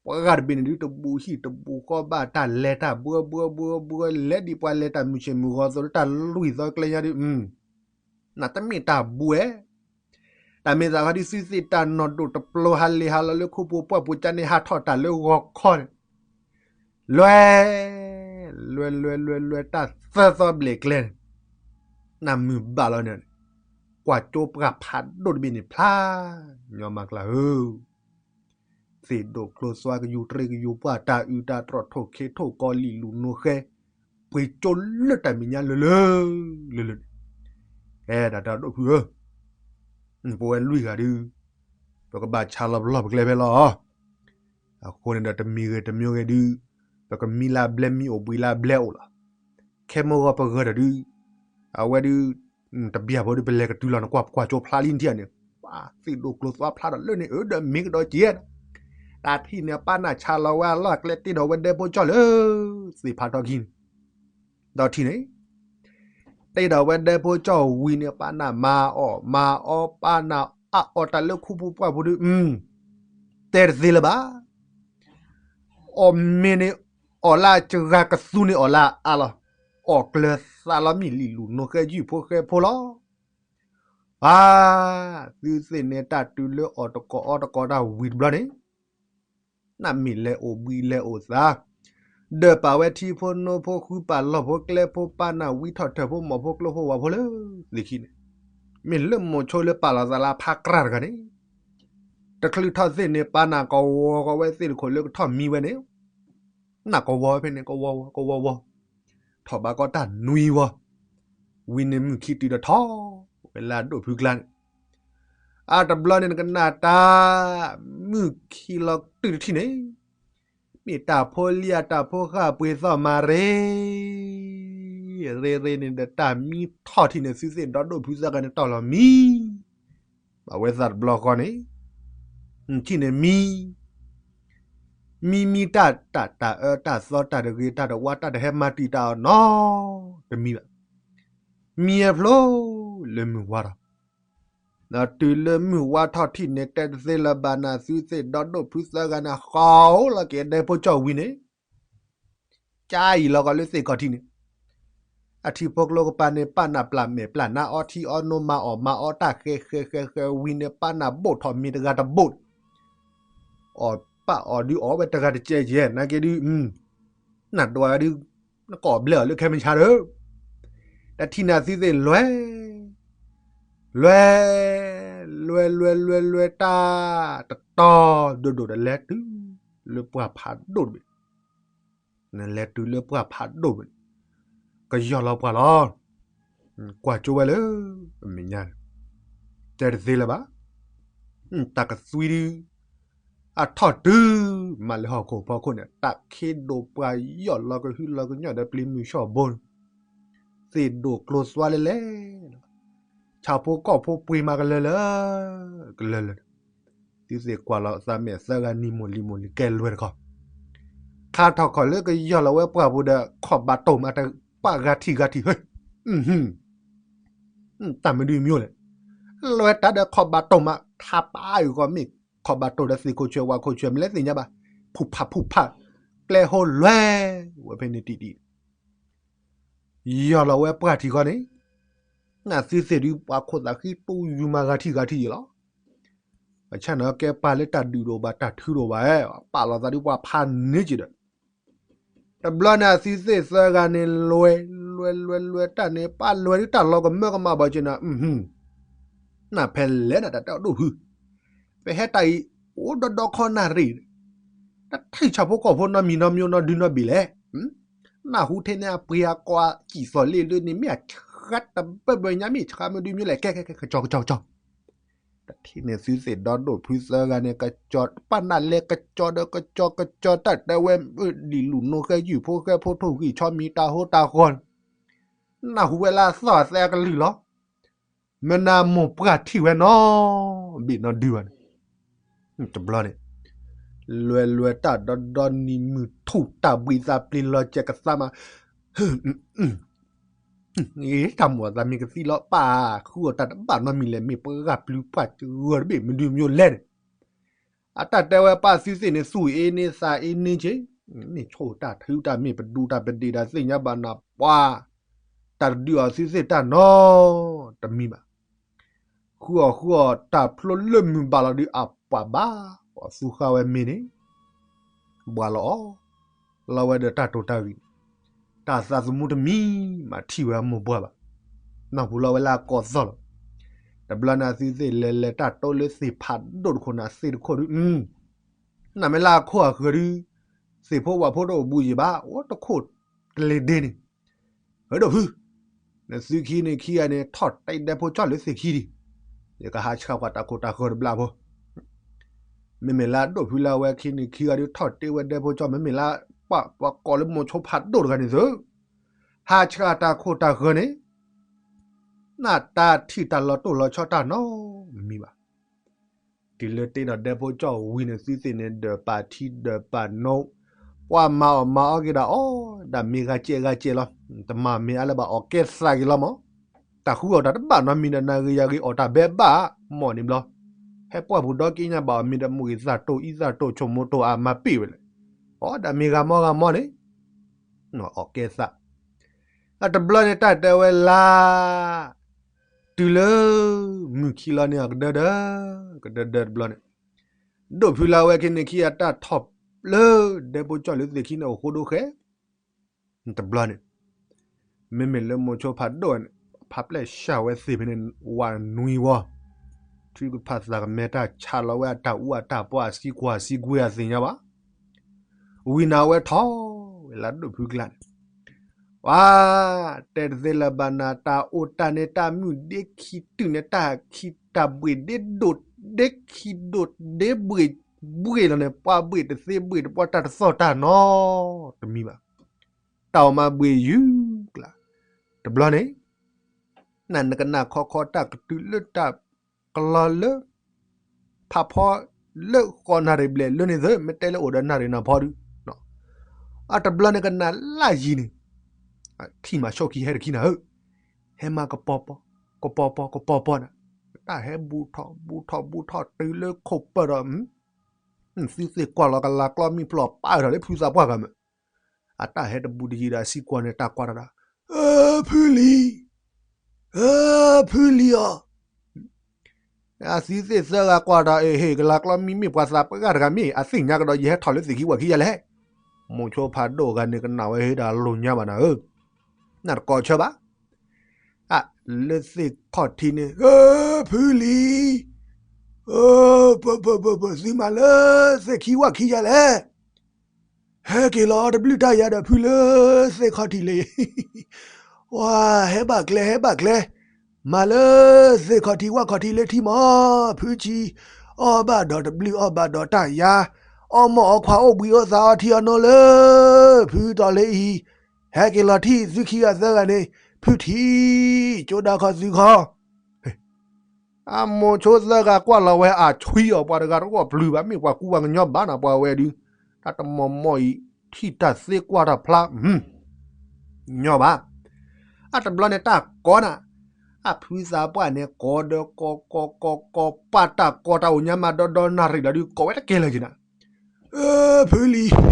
ပှၤဂၤတဘ့ၣ်န့ၣ်ဒုး တဘူးဟံၣ်တဘူးဃီဘၣ် တၢ်လဲၤတၢ်ဘှၢဘှၢဘှၢဘှၢ လဲၤဒ်ပှၤလဲၤတၢ်မုၢ်ဆ့ၣ်မုၢ်ဂီၤအသိးလၢတၢ်လွံၢ်သီကျဲညါဒုး နတမ့ၢ်တၢ်ဘူးဧါ. တၢ်မ့ၢ်သးခီဒုး သုသ့ၣ်တၢ်နီၢ်ဒိၣ်တပျိၤ ဟးလ့ၤဟးလီၤလၢခိပူၤပှၢ်ပူၤကန့ၣ် ဟးထီၣ်တၢ်လၢဂီၤခီန့ၣ် လဲၤ လဲၤလဲၤလဲၤလဲၤ တၢ်သၢသီဘျဲၣ်ကျဲန့ၣ် နၢ်မုာ်ဘၣ်လီၤန့ၣ် ကွၢ်ကၠိပှၢ်ဖးဒိၣ်တဘ့ၣ်န့ၣ်ဖျါ ညီမၤကျါဧၢ သ့ၣ်ဒိၣ်ကျိသွါကယူၤတရံးကယူၤပှၢ် တၢ်အုးတၢ်တြီၢ်ထိၣ်ခ့ထိၣ်ကီလံာ်လူၤနိဃဲ ပှ့ၤကၠိလၢတၢ်မဲာ်ညါလၢလၢ လၢလၢန့ၣ်, အဲ ဒၣ်တၢ်ဒိၣ်ဖုဧၢ, ပဝဲလွံၢ်ဂၤဒုး ပကဘၣ်ဆါလီၤပလီၢ်ပကျဲဖဲလီၤ. အဃိန့ၣ်ဒီးတမံၤဂ့ၤတမံၤဂ့ၤဒုး ပကမံလၢအဘျဲမံအိၣ်ဘှံးလၢအဘျဲအိၣ်လီၤ. ခဲမုၢ်ဂီၤပဂၢၢ်တၢ်ဒုး အဝဲဒုး တဘျီဖိဒုး ပလဲၤကတုၤလီၤန့ၣ် ကွၢ်ကွၢ်ကၠိဖျါလံထံၣ်န့ၣ် ပှၤသ့ၣ်ဒိၣ်ကျိသွါဖျါဒီးလၢန့ၣ် အၢဒီးမ့ၢ်ကဒီးက့ၤ တၢ်ထံၣ်န့ၣ်ပၢ်နၢ်ဆါလီၤဝဲအလီၢ်ကျဲ တ့ၢ်ဒီးဝဲဒဲဖိကၠီၣ်လၢ သ့ၣ်ဖးထီခံန့ၣ်, ဒီးထံၣ်န့ၣ် တ့ၢ်ဒီးဝဲဒဲဖိကၠီၣ်ဝံၤန့ၣ် ပၢ်နၢ်မၤအီၣ်မၤအီ ပၢ်နၢ်အါအီၣ်တၢ်လၢခိပူၤပှၢ်ပူၤဒုး တဲတသ့လၢၤဘၣ်. အီၣ်မ့ၤန့ၣ် အီၣ်လၢစှၤ ကသူန့ၣ်အီၣ်လၢအါလီၤ. အီၣ်ကျၢၤသးလီၤမံၣ်လံာ်လူၤနိဃဲယုၢ်ဖိဃဲဖိလီၤ. ပၢ် သုသ့ၣ်န့ၣ်တၢ်တုၤလၢအီၣ်တကိးအီတကိးတၢ်ဝံၤတဘျီန့ၣ် နမ့ၢ်လဲၤအိၣ်ဘှံးလဲၤအိၣ်သါ ဒီးပာ်ဝဲထံဖိနိဖိဃုပာ်လီၢ်ဖိကျဲဖိ ပၢ်နၢ်ဝံထီၣ်ထၢၣ်ဖိမီၢ်ဖိကျိဖိဝၤဖိလၢ သ့ၣ်ခံန့ၣ် မ့ၢ်လၢမိၤဆိလၢပာ်လီၤသးလၢဖါကြၢ်တဂၤန့ၣ် တချုးထီၣ်သ့ၣ်န့ၣ် ပၢ်နၢ်ကဝီၤကီးဝဲသ့ၣ်တခိၣ်လၢကထီၣ်မံဝဲန့ၣ် နၢ်ကဝီၤဝဲဖဲန့ၣ် ကဝီၤဝီၤ ကဝီၤဝီၤ ထီၣ်ဘၣ်ကီးတၢ်နွံဝီၤ ဝံၤန့ၣ်မုၢ်ခံတုၤဒီးထီၣ်ဝဲလၢအဒိၣ်ဖုကျါန့ၣ် အတဘျီန့ၣ်နကနၣ်တၢ် မုၢ်ခံလီၤတုၤတထံၣ်န့ၣ် မ့ၢ်တၢ်ဖိလံၤအတၢ်ဖိဃၢ်ပှ့ၤသီၣ်မၤရ့ ရ့ရ့န့ၣ်ဒီးတၢ်မံထီၣ်ထံၣ်န့ၣ် သုသ့ၣ်ဒီဒိၣ်ဖုသၢဂၤန့ၣ်တီၢ်လီၤမံ ဘၣ်ဝဲသးတဘျီဃီန့ၣ် ထံၣ်န့ၣ်မံ မံမံတၢ်တၢ်တၢ်အၢတၢ်သီတၢ်တဂ့ၤတၢ်တဝါ တၢ်တဟဲမၤတံာ်တာ်အီၤနီတမံၤဘၣ်. မံအဖျိလၢမုၢ်ဝါထီၣ် ဒီးတုၤလၢမုၢ်ဝါထီၣ်ထံၣ်န့ၣ် တဲတသ့လၢၤဘၣ်နၤ သုသ့ၣ်ဒီဒိၣ်ဖုသၢဂၤန့ၣ် ဃီလီၤက့ၤဒဲဖိကၠီၣ်ဝံၤန့ၣ် ကၢ်အံၤလီၤကီးလၢသ့ၣ်ခီၣ်ထံးန့ၣ် အထံဖိကျိကပၤန့ၣ် ပၢ်နၢ်ပျၢ်မဲာ်ပျၢ်နါအီထံအီနိ မၤအီၣ်မၤအီတၢ် ဃဲဃဲဃဲဃဲဝံၤန့ၣ် ပၢ်နၢ်ဘိၣ်ထီၣ်မ့ၤတဂၤတဘိၣ် အီၣ်ပၢ်အီၣ်ဒုးအီၣ်ဝဲတဂၤတကဲးကဲး နာ်က့ဒုး နဒွးဂၤဒုး နကိးဘျဲၣ်အီၤလၢခဲမုၢ်ဆါဒီး တထံၣ်န့ၣ်သုသ့ၣ်လွဲ လွဲ လွဲလွဲလွဲလွဲတၢ် တတီၤဒိၣ်ဒိၣ်ဒီးလဲၤတုၤ လၢပှၢ်ဖးဒိၣ်တဘ့ၣ် နလဲၤတုၤလၢပှၢ်ဖးဒိၣ်ဘ့ၣ် ကယီၢ်လီၤပှၢ်လီၤ. ကွၢ်ကၠိဝဲလၢ အမဲာ်ညါန့ၣ် တဲတသ့လၢၤဘၣ်. တၢ်ကသွံဒု အထီၣ်တုၤ မၤလၢဟီၣ်ခိၣ်ဖီခိၣ်န့ၣ် တၢ်ခ့ဒိၣ်ပှၢ်ယီၢ်လီၤကဟုလီၤကညီၣ်ဒီးပျံၤမုၢ်ဆှီၣ်ဘိန့ၣ် သ့ၣ်ဒိၣ်ကျိသွါလဲလဲ ဆၣ်ဖိကီၢ်ဖိပှ့ၤမးကလၢာ်လၢာ် ကလၢာ်လၢာ်န့ၣ် သုသ့ၣ်ကွၢ်လီၤသးမဲာ်သၢဂၤနံၤမိၢ်လံၤမိၢ်လံၤကဲလွဲၢ်တခီ ခါထီၣ်ခီၣ်လၢကယီၢ်လီၤဝဲပှၢ်ပူၤဒီး ခီၣ်ဘးတိၢ်မးတပၣ်ဂၤထံၣ်ဂၤထံၣ် ဟ့ တၢ်မနုၤမံၤလဲၣ် လဲၤတၢ်ဒီးခီၣ်ဘးတိၢ်မး ထါပာ်အုၣ်ဂီၢ်မ့ၢ် ခီၣ်ဘးတိၢ်ဒီးသ့ၣ်ခိၣ်ဆွဲၣ်ဝါခိၣ်ဆွဲၣ် မလဲၤသ့ၣ်ညါဘၣ် ဖူးဖးဖူးဖး ကျဲဟိလွဲဝဲဖဲန့ၣ်တံၢ်တံၢ် ယီၢ်လီၤဝဲပှၢ်ထံးခီန့ၣ် နသုသ့ၣ်ဒုး ပှၤခိၣ်သးဃံတူၢ်ယူၤမးဂၤထံၣ်ဂၤထံၣ်ယံၤလီၤ. ဘၣ်ဆၣ်န့ၣ်ကဲပှၤလၢတၢ်ဒုးတအိၣ်ဘၣ် တၢ်ထုးတအိၣ်ဘၣ် ပာ်လီၤသးဒုးပှၤဖးန့ၢ်က့ၤဒီး တဘျီန့ၣ်အသုသ့ၣ်သၢဂၤန့ၣ်လွဲ လွဲလွဲလွဲတၢ်န့ၣ် ပာ်လွဲဒုးတၢ်လီၤကမၢကမၣ်ဘၣ်က့ၤန့ၣ် နၢ်ဖဲလဲၣ်နတၢ်တဲအီၤဒိၣ်ဖု ပဟဲတၢ်အံၤ အိၣ်ဒီဒီခီနၣ်ရံၣ် တထံၣ်ဆၣ်ဖိကီၢ်ဖိနီတမံၤနီတမံၤနီဒုနီဘ့ၣ်လဲၣ် နၢ်ဟူထဲန့ၣ်အပှ့ၤအကွာ်စံၣ်သီၣ်လ့ၣ်ဒုန့ၣ် မ့ၢ်အဆှါတဘၢဘၢညါ မ့ၢ်ဆှါမ့ၢ်ဒုးမ့ၢ်လဲၣ် ကဲကဲကဲ ကစီၤကစီၤကစီၤ တထံၣ်န့ၣ်သုသ့ၣ်ဒီဒိၣ်ဖုသၢဂၤန့ၣ် ကစီၤ ပာ်နၢ်လဲၤကစီၤဒီးကစီၤ ကစီၤတၢ်တဲဝဲ လံာ်လူၤနိဃဲယုၢ်ဖိဃဲဖိထိၣ်ဂံၢ်ဆီမံၤတၢ်ဟိတၢ်ဃီန့ၣ် နၢ်ဟူဝဲလၢအသီၣ်အသဲအကလုၢ်လီၤ. မ့ၢ်နမိၢ်ပှၢ်ထံၣ်ဝဲနီဘ့ၣ်နီဒုဘၣ်န့ၣ် တဘျီန့ၣ် လွဲလွဲတၢ်ဒီဒီနံၤမုၢ်ထူၣ်တၢ်ဘှံးသးပျံၤလီၤစဲးကသးမး ဟ့ ယတၢ်မိၣ်အသးမ့ၢ်ကသံလီၤ ပၢ်ဃုအီၣ်တၢ်တဘၣ်နီတမံၤလဲၣ် မ့ၢ်ပှၤဂၤပျုၤပှၤကဂၢၢ်တဘ့ၣ် မနုၤမနုၤလဲၣ်န့ၣ်, အတၢ်တဲဝဲပၢ်သုသ့ၣ်န့ၣ် သူၣ်အ့န့သးအ့န့ဆ့, မ့ၢ်ဆိၣ်တၢ်ထုတၢ် မ့ၢ်ပဒူတၢ်ပဒ့ၣ်တၢ် သ့ၣ်ညါဘၣ်နၤပှၤ, တၢ်တဒုးအီၤသုသ့ၣ်တၢ်နီတမံၤဘၣ်. ဃုအီၣ်ဃုအီၣ်တၢ်ဖျိလၢမုၢ်ဘၣ်လီၤဒုး အပှၤဘၣ် ပှၤသူဃါဝဲမ့ၤန့ၣ် ဘှါလီၤအီၤ, လီၤဝဲဒီးတၢ်တိာ်တၢ်ဂ့ၤ, တၢ်သးသမူတမံၤမးထံၣ်ဝဲအမိၢ်ပှၢ်ဘၣ်, နီၢ်ပူၤလီၤဝဲလၢအကီၢ်သီၣ်လီၤ. တဘျီန့ၣ်အသုသ့ၣ်လဲၤလဲၤတၢ်တိလၢသ့ၣ်ဖးဒိၣ်တခိၣ်န့ၣ် သ့ၣ်တခိၣ်ဒုး, နမ့ၢ်လၢအခိၣ်အဃၢၤဒုး, သ့ၣ်ဖိဝၣ်ဖိတအိၣ်ဘူးယံၤဘၣ် အိၣ်တခိၣ်တလ့ၤဒ့န့ၣ် ဧၢ ဒိၣ်ဖု, နသုခံန့ၣ်ခံဂၤန့ၣ် ထီၣ်တဲဒဲဖိကၠီၣ်လၢသ့ၣ်ခံဒံး, ယကဟးဆှၣ်ကွၢ်တၢ်ခိၣ်တၢ်ဃၢၤတဘျီဖိ, မ့မ့ၢ်လၢဒိၣ်ဖုလၢအဝဲခံန့ၣ်ခံဂၤဒုး ထီၣ်တဲဝဲဒဲဖိကၠီၣ် မ့မ့ၢ်လၢ ပှၤကိးလၢမိၤဆိဖးဒိၣ်တဂၤန့ၣ်သု, ဟးဆှၣ်တၢ်ခိၣ်တၢ်ဃၢၤန့ၣ် နတၢ်ထံၣ်တၢ်လီၤတိၢ်လီၤဆီတၢ်နီတမံၤဘၣ်. တုၤလၢတ့ဒီးဒဲဖိကၠီၣ်ဝံၤန့ၣ် သုသ့ၣ်န့ၣ် ဒၢးပာ်ထံဒၢးပာ်နိ, ပှၤမၤအီၣ်မၤအီက့ၤဒီးအီၣ်ဒၣ်မ့ၤဂၤကဲးဂၤကဲးလီၤ. တမၤမ့ၤအါလၢၤဘၣ် အီၣ်ကဲသးက့ၤလီၤမး, တၢ်ဃုအီၣ်တၢ်တဘၣ်နီတမံၤဒီး နၤဂ့ၤယၤဂ့ၤ အီၣ်တၢ်ဘဲဘၣ် မီၢ်န့ၣ်ဘျီ, ဟဲပှၢ်ပူၤဒီက့ညါဘၣ် အီၣ်မ့ၤဒီးမုၢ်ဂ့ၤသးတိၢ်အံသးတိၢ် ဆိကမိၣ်တိၢ်အါမၤပ့ၢ်ဝဲလဲၣ်, အီၣ်ဒၣ်မ့ၤဂၤမီဂၤမီန့ၣ် အီၣ်ကဲသး အတဘျီန့ၣ် တၢ်တဲဝဲလၢ တုၤလၢ မုၢ်ခံလီၤန့ၣ် အကဒၢဒၢ ကဒၢဒၢတဘျီန့ၣ်, ဒိၣ်ဖုလၢအဝဲခံန့ၣ်ခံဂၤ တၢ်ထီၣ်လၢဒဲဖိကၠီၣ်လၢသ့ၣ်ခံန့ၣ် အိၣ်ဃိဒိဃဲ တဘျီန့ၣ်, မ့မ့ၢ်လၢမိၤဆိဖးဒိၣ်န့ၣ် ဖးပျဲၢ်ဆှၣ်ဝဲသ့ၣ်ဖဲန့ၣ် ဝးနွံဝီ, ထုကဖၣ်သးကမဲတၢ်ဆါလီၤဝဲအတၢ်အူအတၢ်ပီ အစံကွၢ်အစံကွံအသ့ၣ်ညါဘၣ် ဝံၤန့ၣ်အဝဲထီၣ်ဝဲလၢဒိၣ်ဖုကျါန့ၣ်, ပှၤ တဲတသ့လၢၤဘၣ်နၤ တၢ်အိၣ်တၢ်န့ၣ် တၢ်မုာ်ဒ့ခံတုၤန့ၣ် တၢ်ခံတၢ်ဘှ့ၣ်ဒ့ဒိၣ်ဒ့ခံဒိၣ်ဒ့ဘှ့ၣ်ဘှ့ၣ်လီၤန့ၣ် ပှၤဘှ့ၣ်တသ့ဘှ့ၣ်တပှၢ် တၢ်တသီၣ်တၢ်နီတမံၤဘၣ်. တၢ်အိၣ်မးဘှ့ၣ်ယုၢ်ကျါ, တဘျီန့ၣ် နနကနၣ်ခီခီ တၢ်ကတုၤလၢတၢ်ကလီလၢ ဖးဖီလၢဃိးနၣ်ရံၣ်ဘျဲၣ်လၢန့ၣ်သ့ မ့ၢ်တဲလၢအိၣ်ဒီးနၣ်ရံၣ်နၢ်ဖီဒုး, အတဘျီန့ၣ်ကနၣ်လၢယံၤန့ၣ်, ထံၣ်မးဆိခံဟဲတခံနၤဧၢ, ဟဲမးကပီၤပီၤ, ကပီၤပီၤ ကပီၤပီၤနၤ, တၢ်ဟဲဘူးထီၣ်ဘူးထီၣ်ဘူးထီၣ်တုၤလၢခိၣ်ပၢၢ်ဒီး သုသ့ၣ်ကွၢ်လီၤကလၤကျီမံၣ်ဖျိးပာ်ထီၣ်လၢဖုသးပှၢ်ဂၤမး, အတၢ်ဟဲတဘူးတယံၤဒီးအစံကွၢ်န့ၣ် တၢ်ကွၢ်တၢ်ဒီး, ဖုလံၤ, ဖုလံၤဧၢ, အသုသ့ၣ်သၢဂၤကွၢ်ဒီး အဟ့ၣ်ကလၤကျီမံမ့ၢ်ပှၤသးပှၢ်တဂၤမ့ၢ် အသ့ၣ်ညါကဒီး ယဟဲထီၣ်လၢသ့ၣ်ခံဝၣ်ခံယၤလဲၣ်, မိၤဆိဖးဒိၣ်ဂၤန့ၣ် ကနၣ်ဝဲဟ့ဒီးလိာ်ညါဘၣ်နၤဧၢ, နတကိးဆၢဘၣ် လၢသ့ၣ်ခီၣ်ထံးန့ၣ် ဖုလံၤ, ပၢၢ်ပၢၢ်ပၢၢ်ပၢၢ် သုမၤလၢသ့ၣ်ခံဝၣ်ခံယၤလဲၣ်, ဟဲက့ၤလီၤတဘျုးတၢ်ယၤဒီးဖုလၢသ့ၣ်ခီၣ်ထံးလံ, ဝါ ဟဲဘၣ်ကျဲ ဟဲဘၣ်ကျဲ, မၤလၢသ့ၣ်ခီၣ်ထံးဝၣ်ခီၣ်ထံးလၢထံမး, ဖုဆံ, အီၣ်ဘၣ်ဒီးတဘျုးအီၣ်ဘၣ်ဒီးတၢ်ယၤ, အီၣ်မိၢ်အီခွါအိၣ်ဘှံးအိၣ်သါအီထံအီနိလၢ ဖုတီၤလၢအံၤ, ဟဲက့ၤလီၤထံၣ်သုခံဂၤသၢဂၤန့ၣ်, ဖုထံၣ်, ကၠိဒါခီသုခီ အမိၤဆိသၢဂၤကွၢ်လီၤဝဲအဆွံအီၤ ပှၤတဂၤတဂီၢ်ပျုၤဘၣ် မ့ၢ်ပှၤကူပှၤကညီဘၣ်နၤ ပှၤဝဲဒုး, တၢ်တမီၤမီၢ်အံၤ ထံၣ်တၢ်သ့ကွၢ်တၢ်ဖျါ, ညီဘၣ်, အတဘျီန့ၣ်တၢ်ကိးနၤ, အဖုသးပှၢ်န့ၣ် ကိးဒီးကိးကိးကိးကိး ပှၤတၢ်ကိးတၢ်အိၣ်ညါမးဒီဒီနၣ်ရံၣ်လီၤဒုး ကိးဝဲတကဲလၢၤက့ၤနၤ ဖုလံၤ,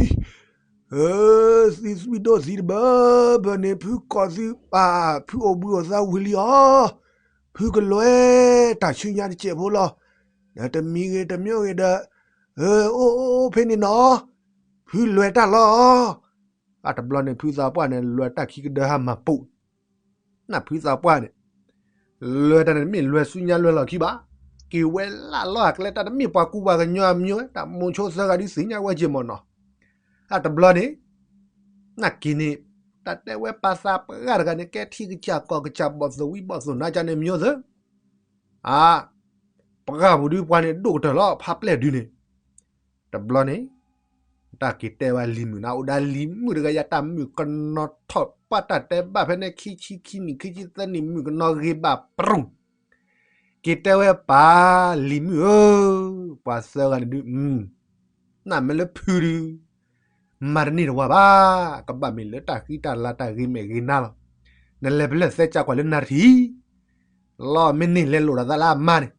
သံသွံဒိၣ်သံတဘၢဘၢန့ၣ် ဖုကိးသုပာ် ဖုအိၣ်ဘှံးအိၣ်သါဝံၤလံအီၤ, ဖုကလွဲတၢ်ဆူညါတစဲးဖိလီၤ, ဒီးတမံၤဂ့ၤတမံၤဂ့ၤဒီး, အိၣ်အိၣ်အိၣ်ဖဲန့ၣ်နီၤ, ဖုလွဲတၢ်လီၤ, အတဘျီန့ၣ် ဖုသးပှၢ်န့ၣ် လွဲတၢ်ခံကဒၢဟါမၢ်ပူၤ နဖုသးပှၢ်န့ၣ်, လွဲတၢ်န့ၣ် တမ့ၢ်လွဲဆူညါလွဲလီၢ်ခံဘၣ်, က့ၤဝဲလၢလီၢ်အကျဲ တၢ်တမ့ၢ်ပှၤကူပှၤကညီအမျိုး, တၢ်မိၤဆိသၢဂၤဒုးသ့ၣ်ညါဝဲက့ၤမ့ၢ်နီၤ, အတဘျီန့ၣ်, နက့ၤန့ၣ်, တၢ်တဲဝဲပှၤသးပှၢ်တဂၤန့ၣ် ကဲထံကစၢ်ကီၢ်ကစၢ် ဘီၣ်သိၣ်ဝံဘီၣ်သိၣ်နါကန့ၣ်မျိုးသၢ, အ, ပှၢ်ပူၤဒုးပှၤန့ၣ်ဒိၣ်ကတၢၢ်လီၤ ဖးပျဲၢ်ဒုးန့ၣ်, တဘျီန့ၣ် တၢ်က့ၤတဲဝဲလံၤမုၣ်န့ၣ် အိၣ်ဒၣ်လံၤမုၣ်တဂၤ ယတၢ်မုၣ်ကနီၤထီၣ် ပှၤတၢ်တဲဘၣ်ဖဲန့ၣ် ခံဆံခံနံၣ် ခံဆံသၢနံၣ် မုၣ်ကနီၤဂ့ၤဘၣ်ပြူၤ, က့ၤတဲဝဲပၢ်လံၤမုၣ်ဧၢ, ပှၤသၢဂၤန့ၣ်ဒုး, နမ့ၢ်လၢဖုဒုး, မၤတန့ၢ်တဝၤဘၣ်, ကဘၣ်မ့ၢ်လၢတၢ်ဃံတၢ်လၤတၢ်ဂ့ၤမဲာ်ဂ့ၤနါလီၤ, နလဲၤပလၢၢ်သဲကၢ်ကွၢ်လၢနၢ်တထံၣ်, လီၤမ့ၢ်န့ၢ်လဲၤလိာ်ဒီးသးလၢအမါန့ၣ်,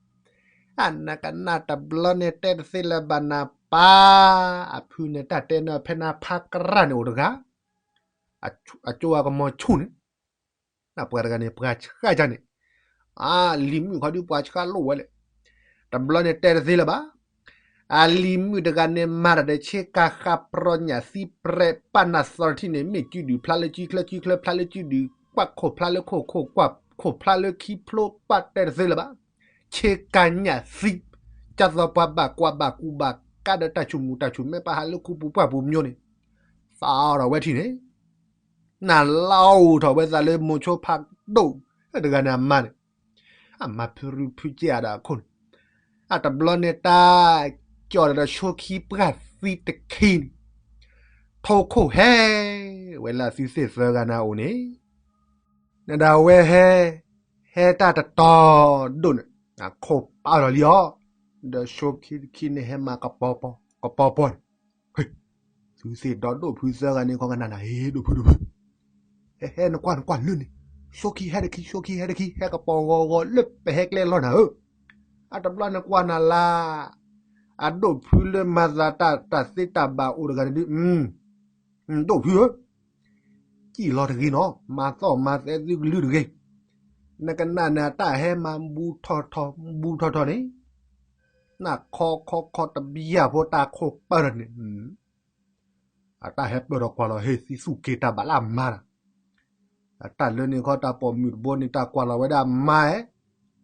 အနကနၣ်တဘျီန့ၣ်တဲတသ့လၢၤဘၣ်နၤပၢ်, အဖုန့ၣ်တၢ်တဲန့ၣ်ဖဲနဖးကရၢ်န့ၣ်အိၣ်တဂၤ, အကၠိအကမီၤဆူၣ်န့ၣ်, နပှၤတဂၤန့ၣ် ပှၤဆှၢကန့ၣ်, အလံၤမုၣ်ခီဒုးပှၤဆှၢလိာ်ဝဲလဲၣ်, တဘျီန့ၣ်တဲတသ့လၢၤဘၣ်. အလံၤမုၣ်တဂၤန့ၣ် မၤတၢ်ဒီးဆ့ကၤဃးပြီညၣ်သံပြဲးပာ်နၢ်သီတထံၣ်န့ၣ် မ့ၢ်စုဒုၣ်ဖျါလၢစုချၢ စုချၢဖျါလၢစုဒုၣ် ကွၢ်ခိၣ်ဖျါလၢခိၣ် ခိၣ်ကွၢ်ခိၣ်ဖျါလၢခံဖျိ ပာ်တဲတသ့လၢၤဘၣ်. ဆ့ကၤညၣ်သံ, ကၢ်သီပှၤဘၣ်ကွၢ်ဘၣ်ကူဘၣ်ကးဒီးတၢ်ဆူၣ်မူၣ်တၢ်ဆူၣ်မဲ ပာ်ဟးလၢခူပူၤပှၢ်ပူၤမၠိန့ၣ်, သးအီထီၣ်ဝဲထံၣ်န့ၣ်, နလၢအအိၣ်ထီၣ်ဝဲသးလၢမိၤဆိဖးဒိၣ်, တဂၤန့ၣ်အမါန့ၣ် အမၤဖုရူဖုကဲအဒၣ်အခိၣ်န့ၣ်, အတဘျီန့ၣ်တၢ်ကၠီၣ်ဒီးဆိခံပှၢ်သံတခံန့ၣ်, ထိခိၣ်ဟဲဝဲလၢအသုသ့ၣ်သၢဂၤန့ၣ်အအိၣ်န့ၣ်, နဒၣ်ဝဲဟဲ, ဟဲတၢ်တတီၤဒိၣ်န့ၣ်, အခိၣ်ပာ်ထီၣ်လံအီၤ, ဒီးဆိခံတခံန့ၣ်ဟဲမၤကပီၤပီၤ, ကပီၤပီၤန့ၣ်, သုသ့ၣ်ဒီးဒိၣ်ဖုသၢဂၤန့ၣ် ခီကနၣ်နၤ ဟ့ ဒိၣ်ဖုဒိၣ်ဖု ဟဲဟဲနကွၢ်နကွၢ်လၢန့ၣ်, ဆိခံဟဲတခံ ဆိခံဟဲတခံ ဟဲကပီၤဂီၤဂီၤလၢပဟဲကျဲလီၤနၤဧၢ, အတဘျီနကွၢ်နၤလၢ အဒိၣ်ဖုလၢမၤသးတၢ်တၢ်သ့တၢ်ဘၣ်အိၣ်တဂၤန့ၣ်ဒုး, ဒိၣ်ဖုဧၢ, စံၣ်လီၤတဂ့ၤနီၤ, မၤသီၣ်မၤသဲသုကလုၢ်တဂ့ၤ, နကနၣ်န့ၣ် အတၢ်ဟဲမၤဘူးထီၣ်ထီၣ် ဘူးထီၣ်ထီၣ်န့ၣ်, နခီခီခီတဘျၢၣ်ဖိတၢ်ခိၣ်ပာ်ထီၣ်န့ၣ်, အတၢ်ဟဲပၢၢ်ထီၣ်ကွၢ်လီၤ ဟ့ၣ်သံသူၣ်က့ၤတၢ်ဘၣ်လၢအမါဒီး, အတၢ်လၢန့ၣ်ခီတၢ်ပိာ်မုၣ်တဘိန့ၣ် တၢ်ကွၢ်လီၤဝဲဒၣ်အမါဧၢ,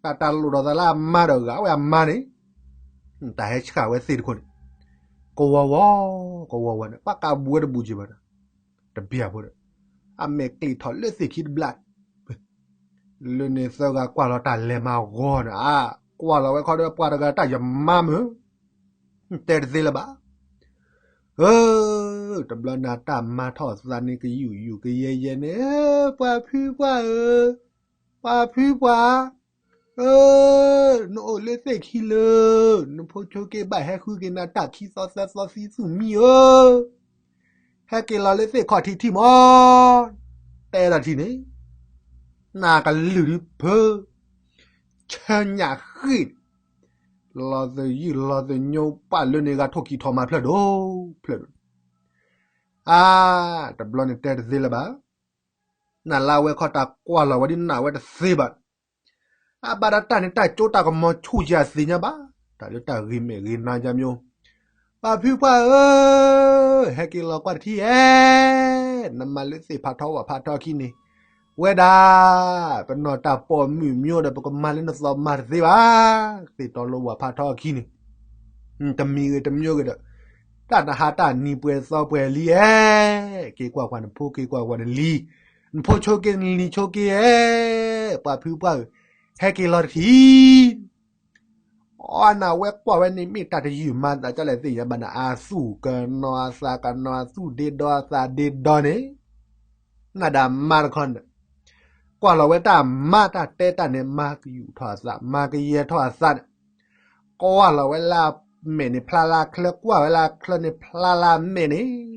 တၢ်တၢ်လိၣ်ထီၣ်သးလၢအမါဒီးဂၤဝဲအမါန့ၣ်, တၢ်ဟဲဆှၢဝဲသ့ၣ်တခိၣ်န့ၣ်, ကဝီၤဝီၤ, ကဝီၤဝီၤန့ၣ် ပှၤကးဘူးဝဲတဘူးက့ၤဘၣ်ဒီး, တဘျၢၣ်ဖိဒီး, အမဲာ်ကျံးထီၣ်လၢသ့ၣ်ခံတဘျၣ် လၢန့ၣ်သၢဂၤကွၢ်လီၤတၢ်လဲၤမၤဂီၤန့ၣ်, အါ, ကွၢ်လီၤဝဲခီဒီးပှၤတဂၤတၢ်ယမါမုၢ်, တဲတသ့လၢၤဘၣ်. ဧၢ, တဘျီန့ၣ်တၢ်မၤထီၣ်သးန့ၣ် ကယူာ်ယူာ်ကယဲယဲန့ၣ်, ပှၤဖုပှၢ်ဧၢ, ပှၤဖုပှၢ်, ဧၢ, နအိၣ်လၢသ့ၣ်ခံလၢာ်, နဖိဆိက့ဘၣ်ဟဲဃုက့ၤနၤတၢ်ခံသီသၢသီသံသူၣ်မံဧၢ ဟဲက့ၤလီၤလၢသ့ၣ်ခီၣ်ထံးထံမီၤ, တဲဒၣ်ထံၣ်န့ၣ်, နကလုၢ်ဒုးဖၢ, ဆၢညၣ်ဃ့ၣ်, လီၤသယုၢ်လီၤသညိပာ်လၢန့ၣ်ဂၤထိၣ်ခံထီၣ်မၤဖျၢၣ်ဒိၣ်, ဖျၢၣ်ဒိၣ်, အါ, တဘျီန့ၣ်တဲတသ့လၢၤဘၣ်. နလၢဝဲခီတၢ်ကွၢ်လီၤဝဲဒ်နဝဲတသ့ဘၣ်. အဘၣ်ဒီးတၢ်န့ၣ်တၢ်ကၠိတၢ်ကမီၤဆူၣ်ယၤသ့ၣ်ညါဘၣ်, တၢ်လၢတၢ်ဂ့ၤမဲာ်ဂ့ၤနါယါမျိၣ်, ပှၤဖုပှၢ်ဧၢ, ဟဲက့ၤလီၤကွၢ်တထံၣ်ဧဲ, နမၤလၢသ့ၣ်ဖးထီဝၣ်ဖးထီခံန့ၣ်, ဝဲဒၣ်, ပနီၢ်တၢ်ပိာ်မုၣ်မျိၣ်ဒီး ပကမၤလၢနသီမၤတသ့ဘၣ်, သ့ၣ်တီလိဝၣ်ဖးထီခံန့ၣ် တမံၤဂ့ၤတမျိၣ်ဂ့ၤဒီး, တၢ်နဟးတၢ်နံၤပှဲၤသီပှဲၤလံဧဲ, က့ၤကွၢ်ကွၢ်နဖိက့ၤကွၢ်ကွၢ်နလံၤ, နဖိဆိက့ၤနလံၤဆိက့ၤဧဲ, ပှၤဖုပှၢ်ဧၢ, ဟဲက့ၤလီၤတထံၣ်. အီနဝဲကွၢ်ဝဲန့ၣ်မ့ၢ်တၢ်တယုၢ်မၤသးဒ်လဲၣ်သ့ၣ်ညါဘၣ်န့ၣ် အသူၣ်ကနီၤအသးကနီၤ အသူၣ်ဒ့ဒီအသးဒ့ဒီန့ၣ်, နဒၣ်မါတခီန့ၣ်, ကွၢ်လီၤဝဲတၢ်မါတၢ်တဲတၢ်န့ၣ် မါကယူာ်ထီၣ်အသး မါကယဲထီၣ်အသးန့ၣ်, ကွၢ်လီၤဝဲလၢအမဲာ်န့ၣ်ဖျါလၢအချၢ ကွၢ်ဝဲလၢအချၢန့ၣ်ဖျါလၢအမဲာ်န့ၣ်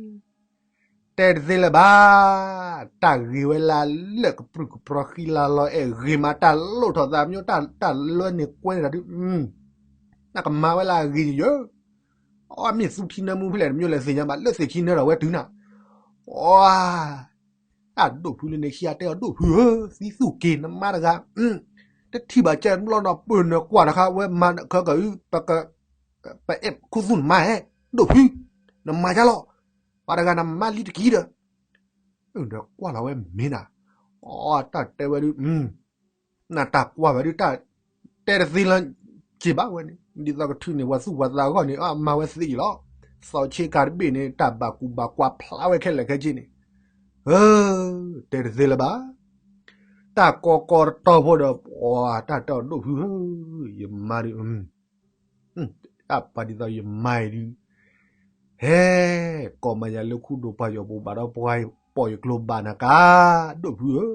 တဲတသ့လၢၤဘၣ်. တၢ်ဂ့ၤဝဲလၢအလၢာ်ကပြုၢ်ကပြီၤဃံလၤလီၤအဲၣ်ဂ့ၤမး တၢ်လိၣ်ထီၣ်သးမျိၣ် တၢ်လၢန့ၣ်ကွဲန့ၣ်တၢ်ဒုး, နကမၤဝဲလၢအဂ့ၤယၢ, အီမ့ၢ်သူထံနၢမူဖဲလဲၣ်တမျိၣ်လဲၣ်သ့ၣ်ညါဘၣ် လၢသ့ၣ်ခံနၢထီၣ်ဝဲတုၤနၤ, အီ, အဒိၣ်ဖုလၢန့ၣ်ခံဂၤတဲအီၤဒိၣ်ဖုဧၢ, သံသူၣ်က့ၤနမါတဂၤ, တထံၣ်ဘၣ်ကဲတဘျီနီၤ ပၢၢ်နကွၢ်တခါ ဝဲမၤခၢကၢအု ပအဲၣ်ခူသူၣ်နမါဧဲ, ဒိၣ်ဖု, နမၤယါလီၤ, ပှၤတဂၤနမါလံတကံဒီး, ဒီးကွၢ်လီၤဝဲမ့ၢ်နၤ, အီတၢ်တဲဝဲဒုး, နတၢ်ကွၢ်ဝဲဒုး တၢ်တဲတသ့လၢၤက့ၤဘၣ်ဝဲန့ၣ် ဒ်သိးကထုးန့ၢ်ပှၤသူၣ်ပှၤသးအဂီၢ်န့ၣ် အမၤဝဲသ့အံၤလီၤ. သီဆ့ကၤတဘ့ၣ်န့ၣ် တၢ်ဘၣ်ကူၣ်ဘၣ်ကွၢ်ဖျါဝဲခဲလၢာ်ခဲဆ့န့ၣ်, ဧၢ, တဲတသ့လၢၤဘၣ်. တၢ်ကီကီတတီဖိဒီး ပှၤတၢ်တဲအီၤဒိၣ်ဖုဧၢ, ယမါဒုး အပှၤဒ်သိးယမါအံၤဒုး, ဟဲ, ကိးမၤယၤလၢခူဒိၣ်ပှၢ်ယီၤပူၤဘၣ်ဒီးပှၤပိာ်ယကျိၤဘၣ်နၤကါ, ဒိၣ်ဖုဧၢ,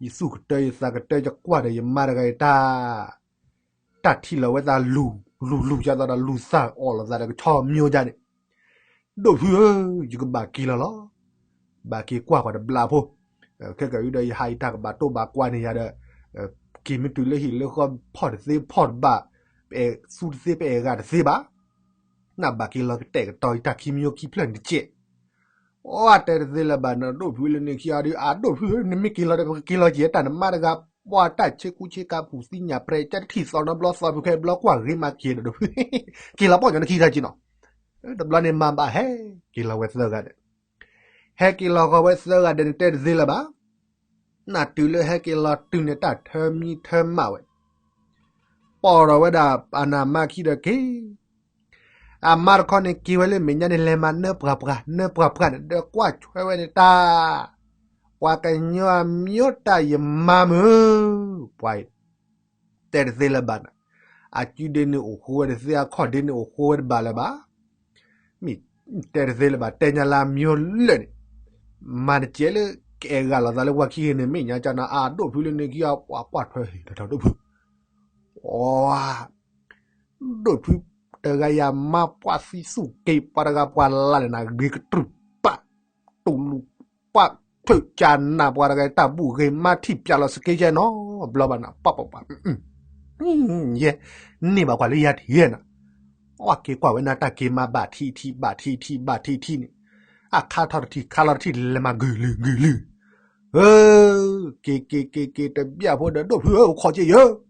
ယသူၣ်ကတၢၢ်ယသးကတၢၢ် ယကွၢ်ဒီးယမါတဂၤအံၤတၢ်, တၢ်ထံၣ်လီၤဝဲသးလူၤ, လူၤလူၤယသးဒီးလူၤသၣ်အီၣ်လိာ်သးဒီးကဆီမျိၢ်ဒၣ်န့ၣ်, ဒိၣ်ဖုဧၢ, ယကဘၣ်က့ၤလီၤလီၤ. ဘၣ်က့ၤကွၢ်ပှၤတဘျီဖိ, ခဲကဝံၤဒီး ယဟးအံၤတၢ်ကဘၣ်တိၢ်ဘၣ်ကွၢ်န့ၢ်ယၤဒီး က့ၤမ့ၢ်တုၤလၢဟံၣ်လၢဃီ ဖီၣ်တသ့ဖီၣ်တဘၣ်, ပအဲၣ်သူတသ့ပအဲၣ်ဂၤတသ့ဘၣ်, နဘၣ်က့ၤလီၤကတဲာ်ကတီၤယတၢ်ခံမံၤခံဖျၢၣ်န့ၣ်တကဲး. အီ တဲတသ့လၢၤဘၣ်နီၤ ဒိၣ်ဖုလၢန့ၣ်ခံဂၤဒီး အဒိၣ်ဖုဧၢ နမ့ၢ်က့ၤလီၤဒီး ပကက့ၤလီၤက့ၤတၢ်နမါတဂၤ, ပှၤတၢ်ဆ့ကူဆ့ကၤပူၤသံညၣ်ပြဲး ကတထံၣ်သီနီတဘျီ သီဖုခဲဘျီကွၢ်ဂ့ၤမးက့ၤဒီးဒိၣ်ဖု က့ၤလီၤပိာ်ညီနခံခါက့ၤနီၤ. တဘျီန့ၣ်မၤဘၣ်ဟဲက့ၤလီၤဝဲသၢဂၤဒီး ဟဲက့ၤလီၤဃီၤဝဲသၢဂၤဒီးန့ၣ် တဲတသ့လၢၤဘၣ်. နတုၤလၢဟဲက့ၤလီၤတုၤန့ၣ် တၢ်ထၢမံထၢမးဝဲ, ပိာ်ထီၣ်ဝဲဒၣ်အနၢ်မါခံဒီးက့ၤ, အမါတခီန့ၣ်က့ၤဝဲလၢမဲာ်ညါန့ၣ် လဲၤမၤနၢပှၤပှၢ် နၢပှၤပှၢ်န့ၣ် ဒီးကွၢ်ဆွဲဝဲန့ၣ်တၢ်, ပှၤကညီအမျိုးတၢ်ယမါမုၢ်, ပှၤအံၤ တဲတသ့လၢၤဘၣ်နီၤ, အစုဒ့န့ၣ်အိၣ်ဃိဝဲတသ့ အခီၣ်ဒ့န့ၣ်အိၣ်ဃိဝဲတဘၣ်လၢၤဘၣ်. မ့ၢ်တဲတသ့လၢၤဘၣ် တဲညါလၢအမျိုးလၢာ်န့ၣ်, မၤတကဲလၢကအဲၣ်ဂၤလိာ်သးလၢပှၤခံဂၤန့ၣ် မဲာ်ညါကနၤ အဒိၣ်ဖုလၢန့ၣ်ခံဂၤ ပှၤကွၢ်ထွဲဟ့ၣ်တၢ်ဒိၣ်ဖု, အီ ဒိၣ်ဖုတဂၤယၤမါပှၢ်သံဆူၣ်က့ၤ ပှၤတဂၤပှၤလၢ်လၢနၤ ဂ့ၤကတြူၢ်ပာ် တူၢ်လူၤပာ် ထုးကၢနၢ် ပှၤတဂၤတၢ်ဘူၣ်ဂ့ၤ မါထံၣ်ပၠးလီၤစက့ယဲနီၤ ဘျီဘၣ်နၤ ပၢ်ပၢ်ပၢ် ယဲ န့ၢ်ဘၣ်ကွၢ်လၢယၤထံၣ်နၤ, အီၣ်က့ၤကွၢ်ဝဲနၤ တၢ်က့ၤမၤဘၣ်ထံထံ ဘၣ်ထံထံ ဘၣ်ထံထံန့ၣ်, အခါထီၣ်တထံၣ် ခါလီၤတထံၣ် လဲၤမၤဂုာ်လုာ်ဂုာ်လုာ်, ဧၢ, က့ၤက့ၤက့ၤက့ၤ တဘျၢ်ဖိဒီး ဒိၣ်ဖုဧၢ အိၣ်ခိးက့ၤယၤ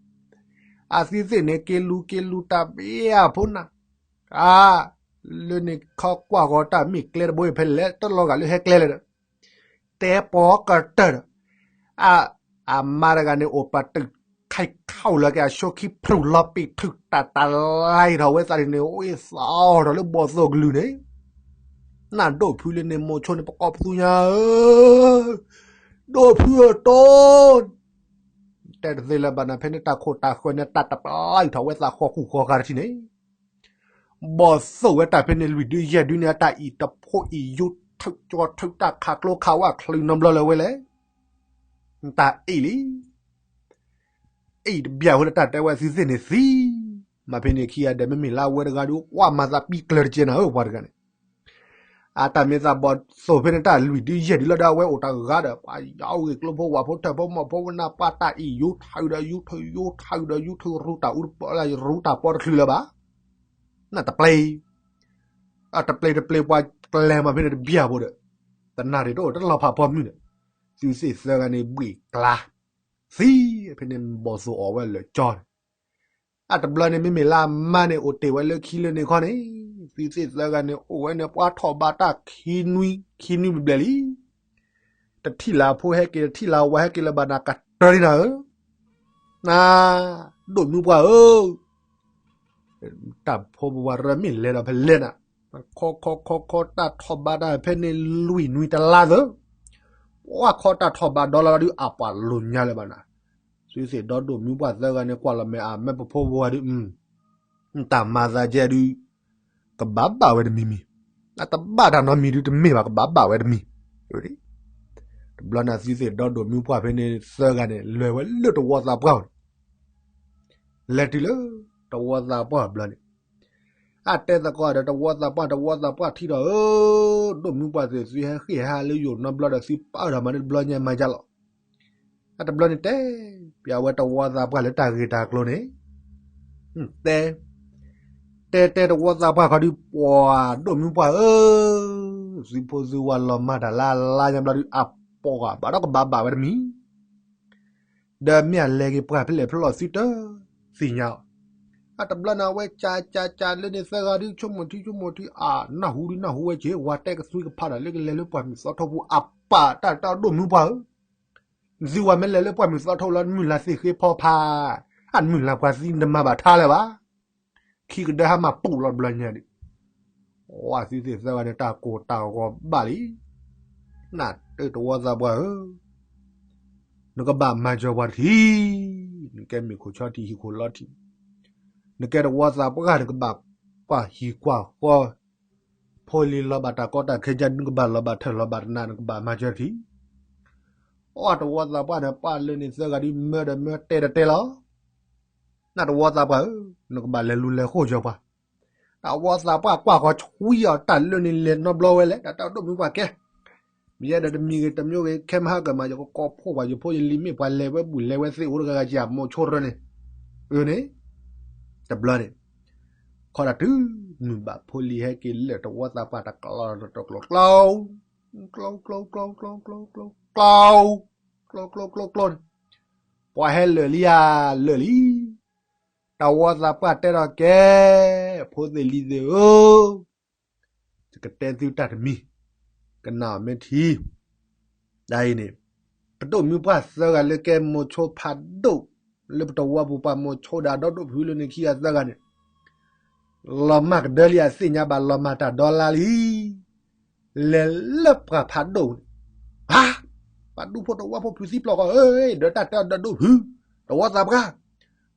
အသုသ့ၣ်န့ၣ် က့ၤလူၤက့ၤလူၤ တၢ်ဘျၢ်ဖိနၤ, အါ, လၢန့ၣ်ခီကွၢ်ဃီၤတၢ်မ့ၢ်ကျဲတဘိအံၤ ဖဲလဲၣ် တလီၤဂာ်လၢဟဲကျဲလဲၣ်ဒီး, တဲပိာ်ကတၢၢ်ဒီး, အ, အမါတဂၤန့ၣ် အိၣ်ပတုာ်ခဲခီၣ်လၢက့ၤ အဆိခံဖရူၣ်လီၤပံာ်ထုးတၢ်တလါထီၣ်ဝဲသးန့ၣ် အိၣ်သီၣ်ထီၣ်လၢဘီၣ်သိၣ်ကလုၢ်န့ၣ်, နဒိၣ်ဖုလၢန့ၣ် မိၤဆိန့ၣ် ပကိးပသူညါဧၢ, ဒိၣ်ဖုဧၢတိ တဲတသ့လၢၤဘၣ်နၤ ဖဲန့ၣ်တၢ်ခိၣ်တၢ်ဃၢၤန့ၣ် တၢ်တပျၢ်ထီၣ်ဝဲသးဃီဃူဃီဃာ်တထံၣ်န့ၣ်, ဘီၣ်သိၣ်ဝဲတၢ်ဖဲန့ၣ် လွံၢ်ဒုယဲၢ်ဒုန့ၣ် အတၢ်အံၣ်တဖိအံၣ်ယူထုးကၠီထုး တၢ်ခးကျိခးဝဲချုးနီတဘျီလၢၤဝဲလဲၣ်, တၢ်အ့ၣ်လံ အ့ၣ်တဘျၢ်ဖိလၢတၢ်တဲဝဲသုသ့ၣ်န့ၣ်သံ, မ့ၢ်ဖဲန့ၣ်ခံဂၤဒီး မ့မ့ၢ်လၢအဝဲတဂၤဒီး ကွၢ်မၤသးပံကျၢၤတကဲနၤဧၢ ပှၤတဂၤန့ၣ် အတၢ်မ့ၢ်သးဘီၣ်သိၣ်ဖဲန့ၣ် တၢ်လွံၢ်ဒုယဲၢ်ဒုလီၤဒီး အဝဲအိၣ်တဂၤဒီး ပှၤယီၤဂ့ၢ်ကျိဖိဝၣ်ဖိထၢၣ်ဖိမီၢ်ဖိဝဲနၤ ပှၤတၢ်အံၣ်ယူထးဒီး ယူထးယူထးဒီး ယူထးရူတၢ်အူတပီၢ်လၢ ရူတၢ်ပီတချုးလၢၤဘၣ်, နတပျဲ အတပျဲတပျဲပှၤကျဲမးဖဲန့ၣ်တဘျၢ်ဖိဒီး, တနၣ်ရံၣ်တအိၣ်တလီၤဖးပိာ်မုၣ်န့ၣ်, သုသ့ၣ်သၢဂၤန့ၣ် ဘှ့ၣ်ကျါ သံ, ဖဲန့ၣ်ဘီၣ်သိၣ်အီၣ်ဝဲလၢာ်ကၠီန့ၣ်, အတဘျီန့ၣ် မ့မ့ၢ်လၢအမါန့ၣ် အိၣ်တ့ၢ်ဝဲလၢခံလၢန့ၣ်ခီန့ၣ်, သုသ့ၣ်သၢဂၤန့ၣ် အိၣ်ဝဲန့ၣ် ပှၤထီၣ်ဘးတၢ်ခံနွံ, ခံနွံဘျဲၣ်လံ တထံၣ်လၢအဖိဟဲက့ၤ တထံၣ်လၢအဝၤဟဲက့ၤလၢၤဘၣ်နၤ ကတၢၢ်လံနၤဧၢ, နၤ, ဒိၣ်မုၢ်ပှၢ်ဧၢ, တၢ်ဖိပဝၤရၢမ့ၢ်လဲၤဒီးဖဲလဲၣ်နၤ, ခီခီခီခီ တၢ်ထီၣ်ဘးတၢ်ဖဲန့ၣ်လွံၢ်နွံတလါသၢ, ပှၤခီတၢ်ထီၣ်ဘးဒီလီၤလီၤဒုး အပှၤလိၤညါလၢၤဘၣ်နၤ, သုသ့ၣ်ဒီဒိၣ်မုၢ်ပှၢ်သၢဂၤန့ၣ် ကွၢ်လီၤမဲာ်အမဲာ်ပဖိပဝၤဒုး တၢ်မၤသးကဲဒုး ကဘၣ်ဘၣ်ဝဲတမံၤမံၤ, အတဘၣ်တၢ်နီတမံၤဒုးတမ့ၢ်ဘၣ် ကဘၣ်ဘၣ်ဝဲတမံၤ, တဘျီန့ၣ်သုသ့ၣ်ဒီဒိၣ်မုၢ်ပှၢ်ဖဲန့ၣ်သၢဂၤန့ၣ် လဲၤဝဲလၢတဝီသးပှၢ်န့ၣ်, လဲၤတုၤလၢ တဝီသးပှၢ်ဘျီန့ၣ်, အတဲသကိးဒီးတဝီသးပှၢ် တဝီသးပှၢ်ထံၣ်ဒီးဧၢ, ဒိၣ်မုၢ်ပှၢ်သ့ၣ်သုဟဲဃ့ၢ်ဟးလၢယိာ်နီတဘျီဒီး သုပာ်အၢၣ်ဒီးမၤတဘျီညါမၤယါလီၤ အတဘျီန့ၣ်တဲ ပျးဝဲတဝီသးပှၢ်လၢတၢ်ဂ့ၢ်တၢ်ကျိၤန့ၣ်, တဲ, တဲတဲတဝီသးပှၢ်ခီဒုး ပှၤဒိၣ်မုၢ်ပှၢ်ဧၢ, သုဖိသုဝၤလီၤမၢ်တၢ်လၢအလါညါဘျီဒုး အပိာ်ဂၤဘၣ်ဒီးကဘၣ်ဘၣ်ဝဲတမံၤ, ဒီးမ့ၢ်အလဲၤက့ၤပှၢ်ဖဲလဲၣ်ဖဲလဲၣ်သုတသ့ၣ်ညါအီၤ, အတဘျီန့ၣ် အဝဲကၢ်ကၢ်ကၢ်လၢန့ၣ်သၢဂၤဒုး ဆိကမိၣ်ထံဆိကမိၣ်ထံ အါ နၢ်ဟူဒုးနၢ်ဟူဝဲက့ၤ ဝၤတဲကသွံကဖးဒီးလၢကလဲၤလၢပှၢ်မုၢ်သီထိပူၤအပၢ် တၢ်တၢ်ဒိၣ်မုၢ်ပှၢ်ဧၢ သုဝၤမ့ၢ်လဲၤလၢပှၢ်မုၢ်သီထိလီၤ နမုၢ်လၢ်သ့ၣ်ဃ့ဖီဖး, အနမုၢ်လၢ်ပှၤသံနတမၤဘၣ်ထါလၢၤဘၣ်, ခံကဒၢဟါမၢ်ပူၤလီၤတဘျီညါဒုး, ဝဲသုသ့ၣ်သၢဂၤန့ၣ် တၢ်ကိၢ်တၢ်ဂီၤဘၣ်လံ, နတၢ်တဝီသးပှၢ်ဧၢ, နကဘၣ်မၤစၢၤပှၤတထံၣ်, နကဲမ့ၢ်ခိၣ်ဆီထံးဟံၣ်ခိၣ်လီထံး, နကဲတဝီသးပှၢ် နကဘၣ်ကွၢ်ဟံၣ်ကွၢ်ဃီ, ဖိလံၤလီၤဘၣ်တၢ်ကီတၢ်ခဲကၢ် နကဘၣ်လီၤဘၣ်ထၢၣ်လီၤဘၣ်တနး နကဘၣ်မၤစၢၤတထံၣ်, အီၣ်တဝီသးပှၢ်န့ၣ် ပၢ်လၢန့ၣ်သၢဂၤဒုးမၢဒီးမၢတဲဒီးတဲလီၤ, နတဝီသးပှၢ်ဧၢ, နကဘၣ်လဲၤလူၤလဲၤဃိစၢၤပှၤ, တဝီသးပှၢ်ကွၢ်ဃီၤဆွံအီၤ တၢ်လၢန့ၣ်လဲၤနီတဘျီဝဲလဲၣ် တၢ်တၢ်ဒိၣ်မုၢ်ပှၢ်ကဲ ယဲဒီးတမံၤဂ့ၤတမံၤဂ့ၤ ခဲမဟါကမး ယကကိးဖှိၣ်ပှၤယဖိယလံၤ မ့ၢ်ပှၤလဲၤဝဲဘူၣ်လဲၤဝဲသ့ၣ်အိၣ်တဂၤဂၤက့ၤ မိၤဆိရၢန့ၣ်, အန့ၣ်, တဘျီန့ၣ်, ခီဒၣ်တုၤမုၢ်ဘၣ်ဖိလံၤဟဲက့ၤလၢာ် တဝီသးပှၢ်တကျီတကျီ, ကျီ, ကျီ, ကျီ, ကျီ, ကျီ, ကျီ, ကျီ, ကျီ, ကျီ, ကျီ, ကျီန့ၣ်, ပှၤဟဲလၢာ်လံဧါ, လၢာ်လံ. တဝီသးပှၢ်တဲထီၣ်ကဲ, ဖိသ့ၣ်လံၤသ့ၣ်ဧၢ, ယကတဲသုတၢ်တမံၤ, ကနၣ်အီၤမ့ၢ်ထံ, ဒ်အံၤန့ၣ်, ပဒိၣ်မုၢ်ပှၢ်သၢဂၤလၢကဲမိၤဆိဖးဒိၣ်, လၢပတဝီပူၤပှၤမိၤဆိဒီးဒီဒိၣ်ဖုလၢန့ၣ်ခံဂၤသၢဂၤန့ၣ်, လီၤမၢ်ကဒၢလံအသ့ၣ်ညါဘၣ် လီၤမၢ်တၢ်ဒီလါလံ လဲၤလၢပှၤဖးဒိၣ်န့ၣ်, ဟါ, ပှၤဒူဖိတဝီဖိဖုးသံပျိၢ်ဃီဧၢ, ဒီးတၢ်တဲအီၤဒီးဒိၣ်ဖု, တဝီသးပှၢ်,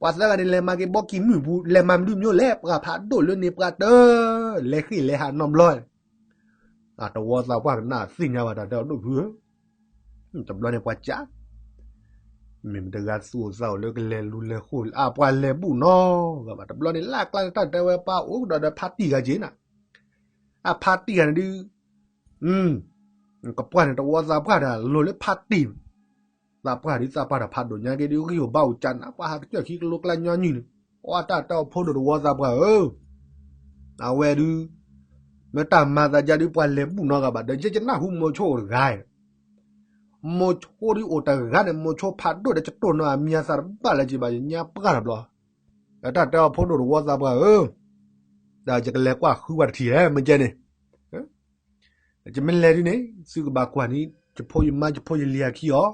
ပှၤသၢဂၤန့ၣ် လဲၤမၤက့ၤဘီကံၢ်မုၢ်ပူၤ လဲၤမၤမနုၤမနုၤလဲၣ်, ပှၤဖးဒိၣ်လၢန့ၣ်ပှၤတ, လဲၤဃ့ၢ်လဲၤဟးနီတဘျီ, တဝီသးပှၢ်ကနၣ်သ့ၣ်ညါဘၣ်တၢ်တဲအီၤဒိၣ်ဖုဧၢ, တဘျီန့ၣ်ပှၤကး မ့ၢ်မတၤတဂၤသူၣ်အိၣ်သးအိၣ်လၢကလဲၤလူၤလဲၤဃိ အပှၤလဲၤဘူၣ်နီတဂၤဘၣ်. တဘျီန့ၣ်လၢအကျါန့ၣ် တၢ်တဲဝဲပှၤအိၣ်ကဒီးဒီးဖါတံၢ်ဂၤက့ၤနၤ, အဖါတံၢ်ဂၤန့ၣ်ဒုး, ကပှၢ်န့ၣ် တဝီသးပှၢ်ဒီးလိၤလၢဖါတံၢ်, သးပှၢ်ဒုးသးပှၢ်ဒီးဖးဒိၣ်ညါက့ၤဒုး ဂံၢ်အိၣ်ဘါအိၣ်ကနၤ ပှၤဟးကစၢၢ်ခံကလိကျါညီနုၢ်န့ၣ်, အတၢ်တဲအီၤဖိဒိၣ်တဝီသးပှၢ်ဧၢ, အဝဲဒုး မ့ၢ်တၢ်မၤသးဒ်ဒုး ပှၤလဲၤဘူၣ်နီတဂၤဘၣ်ဒီး ယဲယနၢ်ဟူမိၤဆိအိၣ်တဂၤ, မိၤဆိဒုးအိၣ်တဂၤန့ၣ် မိၤဆိဖးဒိၣ်ဒီး ယတိၢ်နီၣ်အမံၤအသးတဘၣ်လၢၤက့ၤဘၣ် ယညါပှၢ်တဘျီ, ဒီးတၢ်တဲအီၤဖိဒိၣ်တဝီသးပှၢ်ဧၢ, ဒီးယကလဲၤကွၢ်ဃုပှၤတထံၣ်ဧါ မ့ၢ်ကဲန့ၣ်, ယမ့ၢ်လဲၤဒုးန့ၣ် သုကဘၣ်ကွၢ်န့ၣ် ယဖိယမါယဖိယလံၤအခံအီၤ,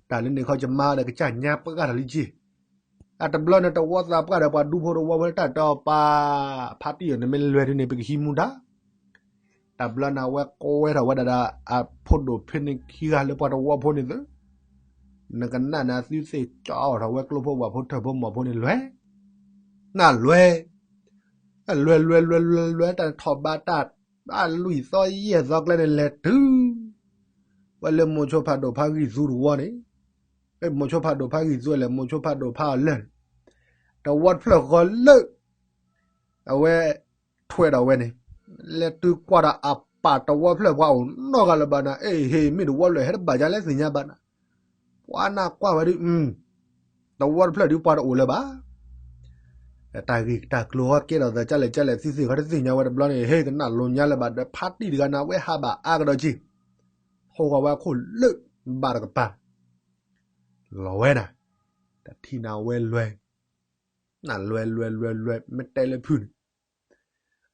တၢ်လၢန့ၣ်ခီ ယမါဒီးကစၢ်ညါပှၢ်တၢ်လံက့ၤ, အတဘျီန့ၣ် တဝီသးပှၢ်ဒီးပှၤဒူဖိတဝီဖိလၢတၢ်တဲအီၤပၢ်, ဖါတံၢ်အီၤန့ၣ်မ့ၢ်လဲၤဒုးန့ၣ် ပကဟံးမူဒါ, တဘျီန့ၣ် အဝဲကွဲထီၣ်ဝဲဒၣ်ဒီး အဖိဒိၣ်ဖဲန့ၣ်ခံဂၤလၢပှၤတဝီဖိန့ၣ်သ့, နကနၣ်န့ၣ် အသုသ့ၣ်ကၠီထီၣ်ဝဲကျိဖိဝၣ်ဖိထၢၣ်ဖိမီၢ်ဖိန့ၣ်လွဲ, နလွဲ, လွဲလွဲလွဲလွဲလွဲ တၢ်ထီၣ်ဘးတၢ်, ဘၣ်လွံၢ်သီယဲၢ်သီကျဲန့ၣ် လဲၤတုၤ ဝဲလၢမိၤဆိဖးဒိၣ်ဖးဂံၢ်သူတဝီန့ၣ်, မိၤဆိဖးဒိၣ်ဖးဂံၢ်သူလဲၣ် မိၤဆိဖးဒိၣ်ဖးအီၤလၢာ်န့ၣ်, တဝီတဖျၢၣ်ဃီလၢ အဝဲ ထွဲဒီးဝဲန့ၣ်, လဲၤတုၤကွၢ်ဒီးအပၢ်တဝီတဖျၢၣ်ပှၤအိၣ်နီတဂၤလၢၤဘၣ်န့ၣ်, အ့ၣ် ဟ့ၣ် မ့ၢ်တဝီတဖျၢၣ်ဟဲတဘၣ်ယါလဲၣ်သ့ၣ်ညါဘၣ်န့ၣ်, ပှၤနၢ်ကွၢ်ဝဲဒုး, တဝီတဖျၢၣ်ဒုးပှၤတအိၣ်လၢၤဘၣ် တၢ်ဂ့ၢ်တၢ်ကျိၤဟီကဲထီၣ်သးကလဲၣ်ကလဲၣ် သုသ့ၣ်ခီတသ့ၣ်ညါဝဲတဘျီန့ၣ် ဟ့ၣ် ကနၣ်လိၤညါလၢၤဘၣ်ဒီး ဖါတံၢ်တဂၤန့ၣ် အဝဲဟးဘၣ်အါကဒီးက့ၤ, ထိၣ်ဃီၤဝဲအခိၣ်လၢဘၣ်တကပၤ, လီၤဝဲဒၣ်, တထံၣ်န့ၣ်အဝဲလွဲ, နလွဲလွဲလွဲလွဲ မ့ၢ်တဲလၢဖုန့ၣ်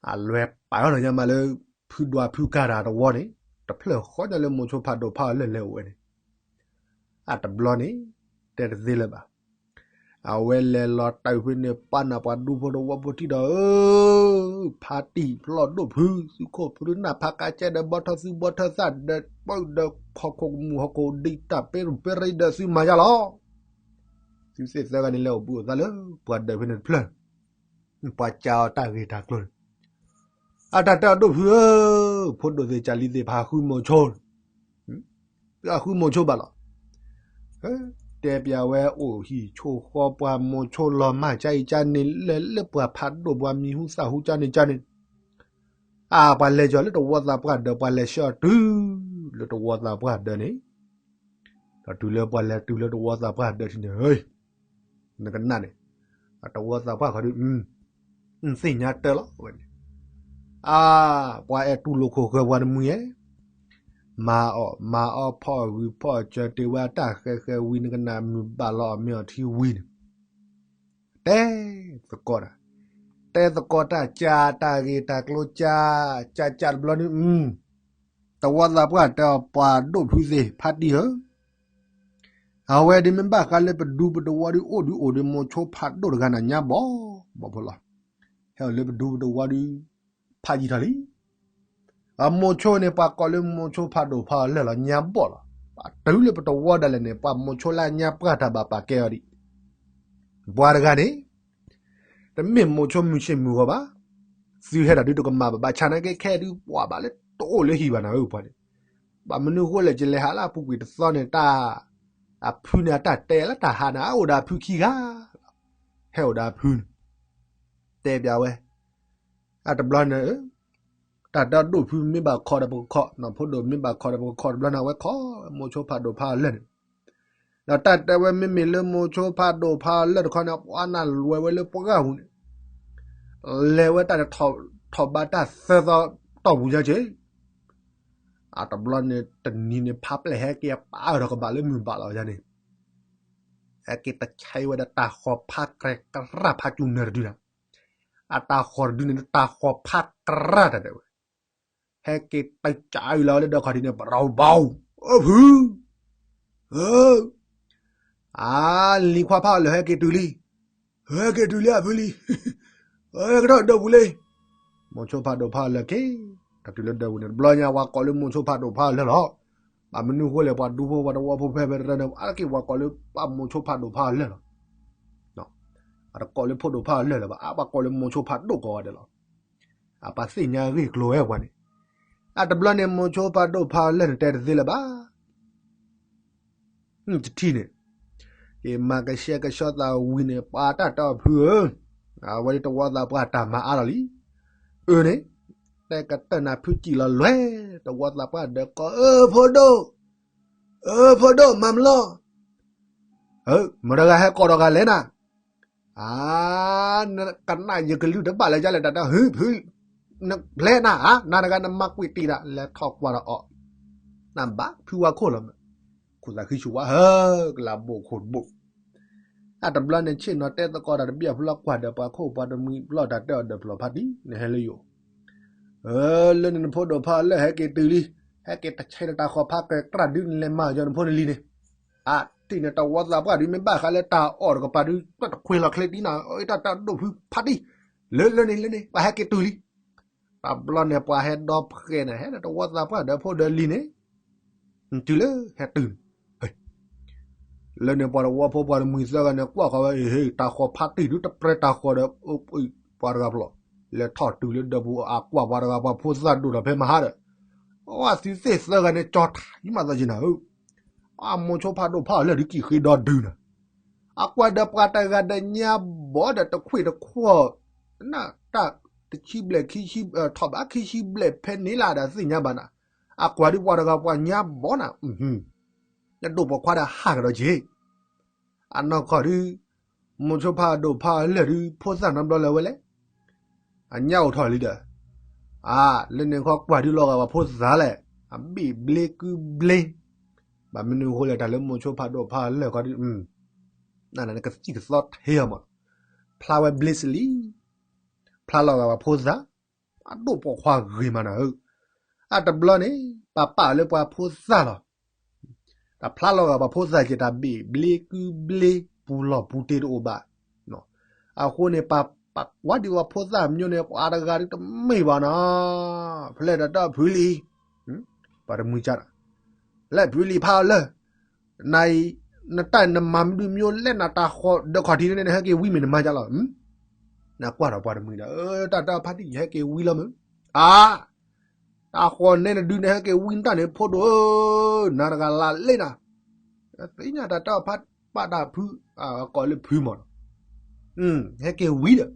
အလွဲပာ်ထီၣ်လီၤညါမးလၢ ဖုဒွးဖုကၤတၢ်တဝီန့ၣ် တဖျၢၣ်ဃီညါလၢမိၤဆိဖးဒိၣ်ဖးအီၤလၢာ်လဲၤအိၣ်ဝဲန့ၣ်, အတဘျီန့ၣ် တဲတသ့လၢၤဘၣ်. အဝဲလဲၤလီၤတၢ်ဖဲန့ၣ် ပာ်နၢ်ပှၤဒူဖိတဝီဖိထံၣ်ဒီးဧၢ, ဖါတံၢ်ဖျီၣ်ဒိၣ်ဖု သုးခိၣ်ဖုနၢ်ဖးကါကဲဒီး ဘီထီၣ်သုဘီထီၣ်သၣ်ဒီး ပၢဒီးခီၣ်ခိၣ်ကမူၣ်ဟီၣ်ခိၣ်ဒံးတၢ်ပ့ရူၢ်ပ့ရံဒီးသုမၤယါလီၤ. သုသ့ၣ်သၢဂၤန့ၣ် လဲၤအိၣ်ဘှံးအိၣ်သါလၢပှၤဒၢးဖဲန့ၣ်တဖျၢၣ်, ပှၤကးအီၤတၢ်ဂ့ၢ်တၢ်ကျိၤန့ၣ်, အတၢ်တဲအီၤဒိၣ်ဖုဧၢ, ဖိဒိၣ်သ့ၣ်ကးလံသ့ၣ်ဖးဃုမိၤဆိ, ပှၤဃုမိၤဆိဘၣ်လီၤ. တဲပျးဝဲအိၣ်ဟံၣ်ဆိၣ်ဃီပှၤမိၤဆိလီၤမၢ်ကါအံၤကါန့ၣ် လၢလၢပှၤဖးဒိၣ်ပှၤမံၤဟူသၣ်ဟူကါန့ၣ်ကါန့ၣ်, အပှၤလဲၤကီၤလၢတဝီသးပှၢ်ဒၢး ပှၤလဲၤဆှၢအီၤတုၤလၢတဝီသးပှၢ်ဒၢးန့ၣ်, ဒီးတုၤလၢပှၤလဲၤတုၤလၢတဝီသးပှၢ်ဒၢးထံၣ်န့ၣ်, နကနၣ်န့ၣ်, တဝီသးပှၢ်ခီဒုး, သ့ၣ်ညါတၢ်လီၤဝဲန့ၣ်, အါ, ပှၤအဲၣ်တူၢ်လိာ်ခိၣ်ဃၢၤပှၤတမှံၤဧါ, မၤအီၣ်မၤအီဖီၣ်ဂုၤဖီၣ်စၢၤ တ့ၢ်ဝဲအတၢ်ဃဲၤဃဲၤဝံၤ နကနၣ်မုၢ်ဘၣ်လီၤအီၣ်မ့ၤအီထံဝံၤန့ၣ်, တဲသကိးတၢ်, တဲသကိးတၢ် ကးတၢ်ဂ့ၢ်တၢ်ကျိၤကး, ကးကးတဘျီန့ၣ်, တဝီသးပှၢ်တဲအီၤ ပှၤဒိၣ်ဖုသ့ၣ် ဖါတံၢ်ဧၢ, အဝဲဒုးမ့ၢ်ဘၣ်ဃးလၢပဒူပတဝီဒုး အိၣ်ဒုးအိၣ်ဒီးမိၤဆိဖးဒိၣ်တဂၤန့ၣ် ညါဘီၣ်ဘီၣ်ဖိလီၤ. ဟဲအိၣ်လၢပဒူပတဝီဒုး ဖးယံာ်ထီၣ်လံ. အမိၤဆိန့ၣ် ပှၤကိးလၢမိၤဆိဖးဒိၣ်ဖးအီၤလၢာ်လီၤ ညါဘီၣ်လီၤ. ပတုၤလၢပတဝီဒၣ်လဲာ်န့ၣ် ပှၤမိၤဆိလၢအညါပှၢ်တၢ်ဘၣ်ပာ်ကဲအီၤဒံး. ပှၤတဂၤန့ၣ် တမ့ၢ်မိၤဆိမုၢ်ဆ့ၣ်မုၢ်ဂီၤဘၣ်. သုဟဲတၢ်ဒုးတကမၣ်ဘၣ် ဘၣ်ဆၣ်နာ်က့ခဲဒုး ပှၤဘၣ်လၢတအိၣ်လၢဟံၣ်ဘၣ်နၤဧၢ ပှၤန့ၣ်. ဘၣ်မနုၤဃိလဲၣ် ယလဲၤဟးလၢအပူၤကွံာ်တသီန့ၣ် တၢ် အဖုန့ၣ် အတၢ်တဲလၢတၢ်ဟးန့ၣ် အအိၣ်ဒီးအဖုခံဂၤလီၤ. ဟဲအိၣ်ဒီးအဖုန့ၣ် တဲပျးဝဲ အတဘျီန့ၣ် တၢ်တဲဒိၣ်ဖုမ့ၢ်ဘၣ်ခီဒီးပကခီ, ဖိဒိၣ်မ့ၢ်ဘၣ်ခီဒီးပကခီတဘျီန့ၣ် အဝဲခီမိၤဆိဖးဒိၣ်ဖးအီၤလၢာ်န့ၣ်, ဒီးတၢ်တဲဝဲမ့မ့ၢ်လၢမိၤဆိဖးဒိၣ်ဖးအီၤလၢာ်တခီန့ၣ် ပှၤနၢ်လဲၤဝဲလၢပှၢ်ပူၤန့ၣ်, လဲၤဝဲတၢ်န့ၣ် ထီၣ်ဘးတၢ်သၢသီတီၢ်ပူၤညါက့ၤ အတဘျီန့ၣ် တနံၤန့ၣ် ဖးပျဲၢ်ဟဲက့ၤပာ်အၢၣ်ဒီးကဘၣ်လၢမုၢ်ဘၣ်လီၤယါန့ၣ်, ဟဲက့ၤတဆဲးဝဲဒီးတၢ်ဃီၤဖးကြဲးကြၢ်ဖးကၠူနၢၤတဒုဒၣ်, အတၢ်ဃီၤတဒုန့ၣ် တၢ်ဃီၤဖးကြၢ်တၢ်ဒဲးဝဲ, ဟဲက့ၤတကးအုၣ်လီၤဝဲလၢဒၢးခီၣ်ထံးန့ၣ် ပရီဘီ, အၢဖု, အၢ အါ လံၤခွါဖးအီၤလၢာ်ဟဲက့ၤတုၤလံ, ဟဲက့ၤတုၤလံအဖုလံ, ဟဲကထီၣ်ဒၢးပူၤလံ, မိၤဆိဖးဒိၣ်ဖးအီၤလၢာ်က့ၤ, တၢ်တုၤလၢဒၢးပူၤန့ၣ် တဘျီညါပှၤကိးလၢမိၤဆိဖးဒိၣ်ဖးအီၤလၢာ်လီၤ, ဘၣ်မနုၤဃိလဲၣ် ပှၤဒူဖိပှၤသဝီဖိဖဲဖဲတရၢန့ၣ် အါတက့ၢ်ပှၤကိးလၢပှၤမိၤဆိဖးဒိၣ်ဖးအီၤလၢာ်လီၤ, အတကိးလၢဖိဒိၣ်ဖးအီၤလၢာ်လၢၤဘၣ် အါပှၤကိးလၢမိၤဆိဖးဒိၣ်ကိးဂၤဒဲးလီၤ, အပှၤသ့ၣ်ညါဂ့ၢ်ကျိၤဝဲပှၤန့ၣ်, အတဘျီန့ၣ် မိၤဆိဖးဒိၣ်ဖးအီၤလၢာ်န့ၣ် တဲတသ့လၢၤဘၣ် တထံၣ်န့ၣ်, က့ၤမၤကဆှဲကဆှီသးဝံၤန့ၣ် ပှၤတၢ်တဲအီၤဖုဧၢ, အဝဲဒၣ်တဝီသးပှၢ်တၢ်မၤအါလီၤလံ, အၢန့ၣ်, တဲကတၢၢ်နၤဖုစံၣ်လီၤလွဲၢ်, တဝီသးပှၢ်ဒီးကိး အၢဖိဒိၣ်, အၢဖိဒိၣ်မၤမလီၤ, မတၤဂၤဟဲကိးဒီးဂၤလဲၣ်နၤ အါ, ကနၣ်ယကလုၢ်တဘၣ်လၢယလဲၣ် တၢ်တဲ ဟုဖု, နပျဲနၤဧါ နၤတဂၤနမၤကွံာ်တံၢ်ဒၣ် လဲၤထီၣ်ကွၢ်ဒီးအီၤ, နဘၣ်ဖုဝါခိၣ်လီၤမး, ခိၣ်သးဃံဆူၣ်ဝါဟၢ ကလၢဘိၣ်ခိၣ်တဘိၣ်, အတဘျီန့ၣ် ဆ့ၣ်နီၤတဲသကိးတၢ်တဘျီဖျီကွၢ်ဒီးပှၤခိၣ်ပှၤတမှံၤဘျီတၢ်တဲအီၤဒီးဖျိဖးတံၢ် နဟဲလၢယိာ် လၢန့ၣ်နဖိဒိၣ်ဖးအီၤလၢာ်ဟဲက့ၤတုၤလံ, ဟဲက့ၤတဆဲးဒီးတၢ်ဃီၤဖးကြဲးကြၢ်ဒုး နလဲၤမၤယီၤနဖိနလံၤန့ၣ်, အါတံၢ်န့ၣ် တဝီသးပှၢ်ဒုး မ့ၢ်ဘၣ်ဃးလၢတၢ်အီၣ်တကပၤဒုး တခွ့လီၤချ့တံၢ်နၤ အတၢ်တဲဒိၣ်ဖုဖးတံၢ်, လၢလၢန့ၣ်လၢန့ၣ် ပှၤဟဲက့ၤတုၤလံ, တဘျီန့ၣ် ပှၤဟဲဒီဖှဲးန့ၣ် ဟဲဒီးတဝီသးပှၢ်ဒီးဖိဒီးလံၤန့ၣ်, တုၤလၢဟဲတုၤန့ၣ် လၢန့ၣ်ပှၤတဝီဖိပှၤတမှံၤသၢဂၤန့ၣ် ကွၢ်ဃီၤဝဲ အ့ တၢ်ဃီၤဖးတံၢ်ဒုး တပြဲတၢ်ဃီၤဒီး ပှၤတဂၤဖျီၣ်, လဲၤထီၣ်တုၤလၢဒၢးပူၤ အကွၢ်ပှၤတဂၤပှၤဖိသၣ်ဒိၣ်ထီၣ်ဖဲမဟါဒီး, အသုသ့ၣ်သၢဂၤန့ၣ် ကၠီထးယံမးသးယံနၤဧၢ, အမိၤဆိဖးဒိၣ်ဖးအီၤလၢာ်ဒုးကံၣ်ဃ့ဒီဒုးနၤ, အကွၢ်ဒီးပှၤတဂၤဒီးညါဘီဒီးတခွ့ၣ်တခွီၣ်, တၢ်တဆံဘျဲၣ်ခံဆံ, ထီၣ်ဘးခံဆံဘျဲၣ်ဖဲန့ၣ်လၢဒီးသ့ၣ်ညါဘၣ်နၤ, အကွၢ်ဒုးပှၤတဂၤပှၤညါဘီနၤ, နဒိၣ်ပိာ်ခွါဒီးဟးကဒီးက့ၤ အနီၢ်ကီၢ်ဒုး, မိၤဆိဖးဒိၣ်ဖးအီၤလၢာ်ဒုး ဖိသၣ်နီတဘျီလၢၤဝဲလဲၣ်, အညၣ်အိၣ်ထီၣ်လံဒီး, အါ, လၢန့ၣ်ခီကွၢ်ဒုးလီၤဂာ်ပှၤဖိသၣ်လဲၣ်, အဘ့ၣ်ဘျ့ကုဘျ့, ဘၣ်မနုၤအဃိလဲၣ် တၢ်လၢမိၤဆိဖးဒိၣ်ဖးအီၤလၢာ်ခီဒုး, နကသံၣ်ကသီထဲအီၤမး, ဖျါဝဲဘျ့စလံ, ဖျါလီၤဂာ်ပှၤဖိသၣ်, အဒိၣ်ပိာ်ခွါဂ့ၤမးနၤဧၢ, အတဘျီန့ၣ် ပပာ်လၢပှၤဖိသၣ်လီၤ တၢ်ဖျါလီၤဂာ်ပှၤဖိသၣ်က့ၤ တၢ်ဘ့ၣ်ဘျ့ကုဘျ့ ပူၤလီၢ်ပူၤတ့ၢ်တအိၣ်ဘၣ်, အဃိန့ၣ် ပပာ်ကွၢ်ဒံးပှၤဖိသၣ်မညိန့ၣ် ပှၤတဂၤဒုးတမ့ၢ်ဘၣ်နီၤ, ဖဲလဲၣ်တၢ်တၢ်ဖုလံၤ, ပှၤတမှံၤကၢ်ဒီး, ဖဲလဲၣ်ဖုလံၤဖးအီၤလၢာ်, နအံၤ, နတၢ်နမၤမနုၤမညိလဲၣ် နတၢ်ဃီၤဒၢးခီၣ်ထံးန့ၣ် နဟဲက့ၤဝံၤမ့ၢ်နမၤကၢ်လီၤ, နကွၢ်ဒီးပှၤတမှံၤဒီး, တၢ်တၢ်ဖးတံၢ် ယဟဲက့ၤဝံၤလီၤမ့ၢ်, အါ တၢ်ဃီၤနဲနဒုးနဟဲက့ၤဝံၤနတၢ်န့ၣ် ဖိဒိၣ်ဧၢ, နၤတဂၤလၢ်လ့နၤ, သ့ၣ်ညါတၢ်တၢ်ဖးပာ်တၢ်ဖု, ကိးလၢဖုမးနီၤ, ဟဲက့ၤဝံၤဒီး,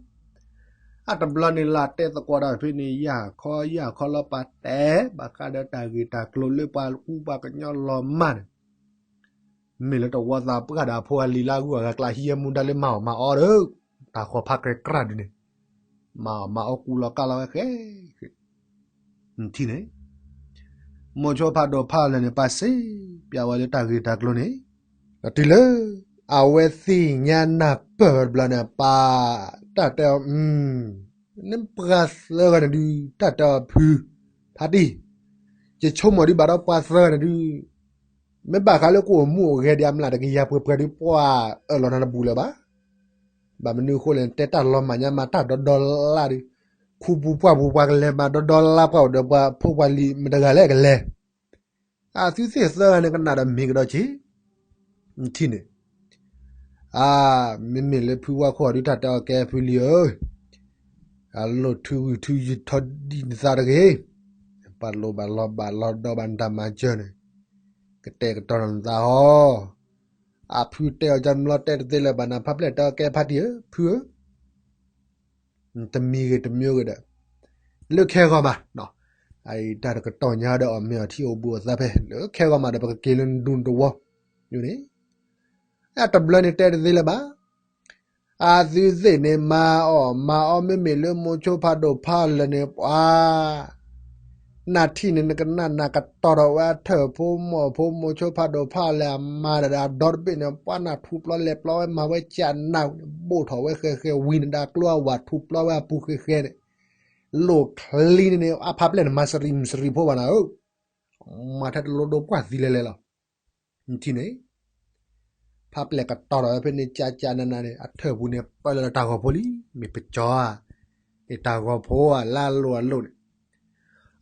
အတဘျီန့ၣ်လၢတဲသကိးတၢ်ဖဲန့ၣ် ယၢ်ခီယၢ်ခီလီၤပာ်တဲ, ဘၣ်ဃးဒီးတၢ်ဂ့ၢ်တၢ်ကျိၤလၢပှၤကူပှၤကညီလီၤမၢ်န့ၣ် မ့ၢ်လၢတဝီသးပှၢ်ဒီးအဖိအလံၤလၢအဂုၤအဂၤကျါ ဟံးအမူဒါလၢမၤအီၣ်မၤအီဒီး, တၢ်ဃီၤဖးကြဲးကြၢ်ဒုးန့ၣ်, မၤအီၣ်မၤအီကူလီၤကၢ်လီၤဝဲဃဲဃဲ, ထံၣ်န့ၣ်, မိၤဆိဖးဒိၣ်ဖးအီၤလၢာ်န့ၣ် ပာ်စ့ၢ်ပၠးဝဲလၢတၢ်ဂ့ၢ်တၢ်ကျိၤန့ၣ်, ဒီးတုၤလၢ, အဝဲသ့ၣ်ညါနၢ်ပၢၢ်ဝဲတဘျီန့ၣ် ပာ်, တၢ်တဲအီၤ နပှၤသၢဂၤန့ၣ်ဒုး တၢ်တဲအီၤဖု, ဖးတံၢ်, ယဆိကမိၣ်ဒုးဘၣ်ဒီးပှၤသၢဂၤန့ၣ်ဒုး, မ့ၢ်ဘၣ်ဃးလၢကအိၣ်မူအိၣ်ဂဲၤဒံးအမျးတကယၤပှဲၤပှဲၤဒုး ပှၤအၢၣ်လီၤနၤတဘူးလၢၤဘၣ်, ဘၣ်မနုၤအဃိလဲၣ် နတဲတၢ်လီၤမၢ်ညါမၤတၢ်ဒီဒီလါဒုး, ခူပူၤပှၢ်ပူၤ ပှၤကလဲၤမၤဒီဒီလါပှၢ်အိၣ်ဒီးပှၤဖိပှၤလံၤမတဂၤလဲၣ်ကလဲၤ အသုသ့ၣ်သၢဂၤန့ၣ် ကနၣ်ဒီးမ့ၢ်ကဒီးက့ၤ, ထံၣ်န့ၣ်, အါ, မ့မ့ၢ်လၢဖုဝါခိၣ်အီၤဒုးတၢ်တဲအီၤကဲဖုလံၤဧၢ, အလိၣ်ထုဂုာ်ထုယံၤထီဒံးနသးတဂ့ၤ, ပာ်လိာ်ဘၣ်လီၤဘၣ်လီၤဒီးဘၣ်နတၢ်မၤစၢၤန့ၣ်, ကတဲာ်ကတီၤနသးဟီ, အဖုတဲအီၤကမျီတဲတသ့လၢၤဘၣ်နၤ ဖးပျဲၢ်တဲအီၤကဲဖးတံၢ်ဧၢ ဖုဧၢ တမံၤဂ့ၤတမံၤဂ့ၤဒီး, လၢခဲဂီၤမး, တၢ်တကတီၢ်ညါဒီးအီၣ်မ့ၤအီထံအိၣ်ဘှံးအိၣ်သါဖဲ လၢခဲဂီၤမးဒီးပကက့ၤလၢနဒူနတဝီန့ၣ်, အတဘျီန့ၣ်တဲတသ့လၢၤဘၣ်. အသုသ့ၣ်န့ၣ် မၤအီၣ်မၤအီ မ့မ့ၢ်လၢမိၤဆိဖးဒိၣ်ဖးလၢာ်န့ၣ် ပှၤ နၢ်ထံၣ်န့ၣ် နကနၣ်နၢ်ကတီၤထီၣ်ဝဲအထၢၣ်ဖိမီၢ်ဖိ မိၤဆိဖးဒိၣ်ဖးလၢာ်အမါဒီးအဒီတဘ့ၣ်န့ၣ် ပှၤနၢ်ထူးပျီလဲၤပျီဝဲမၤဝဲကနၣ်န့ၣ် ဘိၣ်ထီၣ်ဝဲဃဲဃဲ ဝံၤနဒါကျိအဝၤထူးပျီဝဲအပူၤဃဲဃဲန့ၣ်, လိၣ်ချံန့ၣ်န့ၣ် အဖးပျဲၢ်န့ၣ် မၤစရံမုၣ်စရံဖိဘၣ်နၤဧၢ, မၤထဲတလိဒိပှၢ်သံလဲၤလဲၤလီၤ. ထံၣ်န့ၣ် ဖးပျဲၢ်ကတီၤထီၣ်ဝဲဖဲန့ၣ် ကကနနန့ၣ် အထၢၣ်ပူၤန့ၣ် ပၢလၢတၢ်ဂီၤဖိလံ, မ့ၢ်ပကၠီဧါ, မ့ၢ်တၢ်ဂီၤဖိဧါ လၢအလိၣ်အလိၣ်န့ၣ်,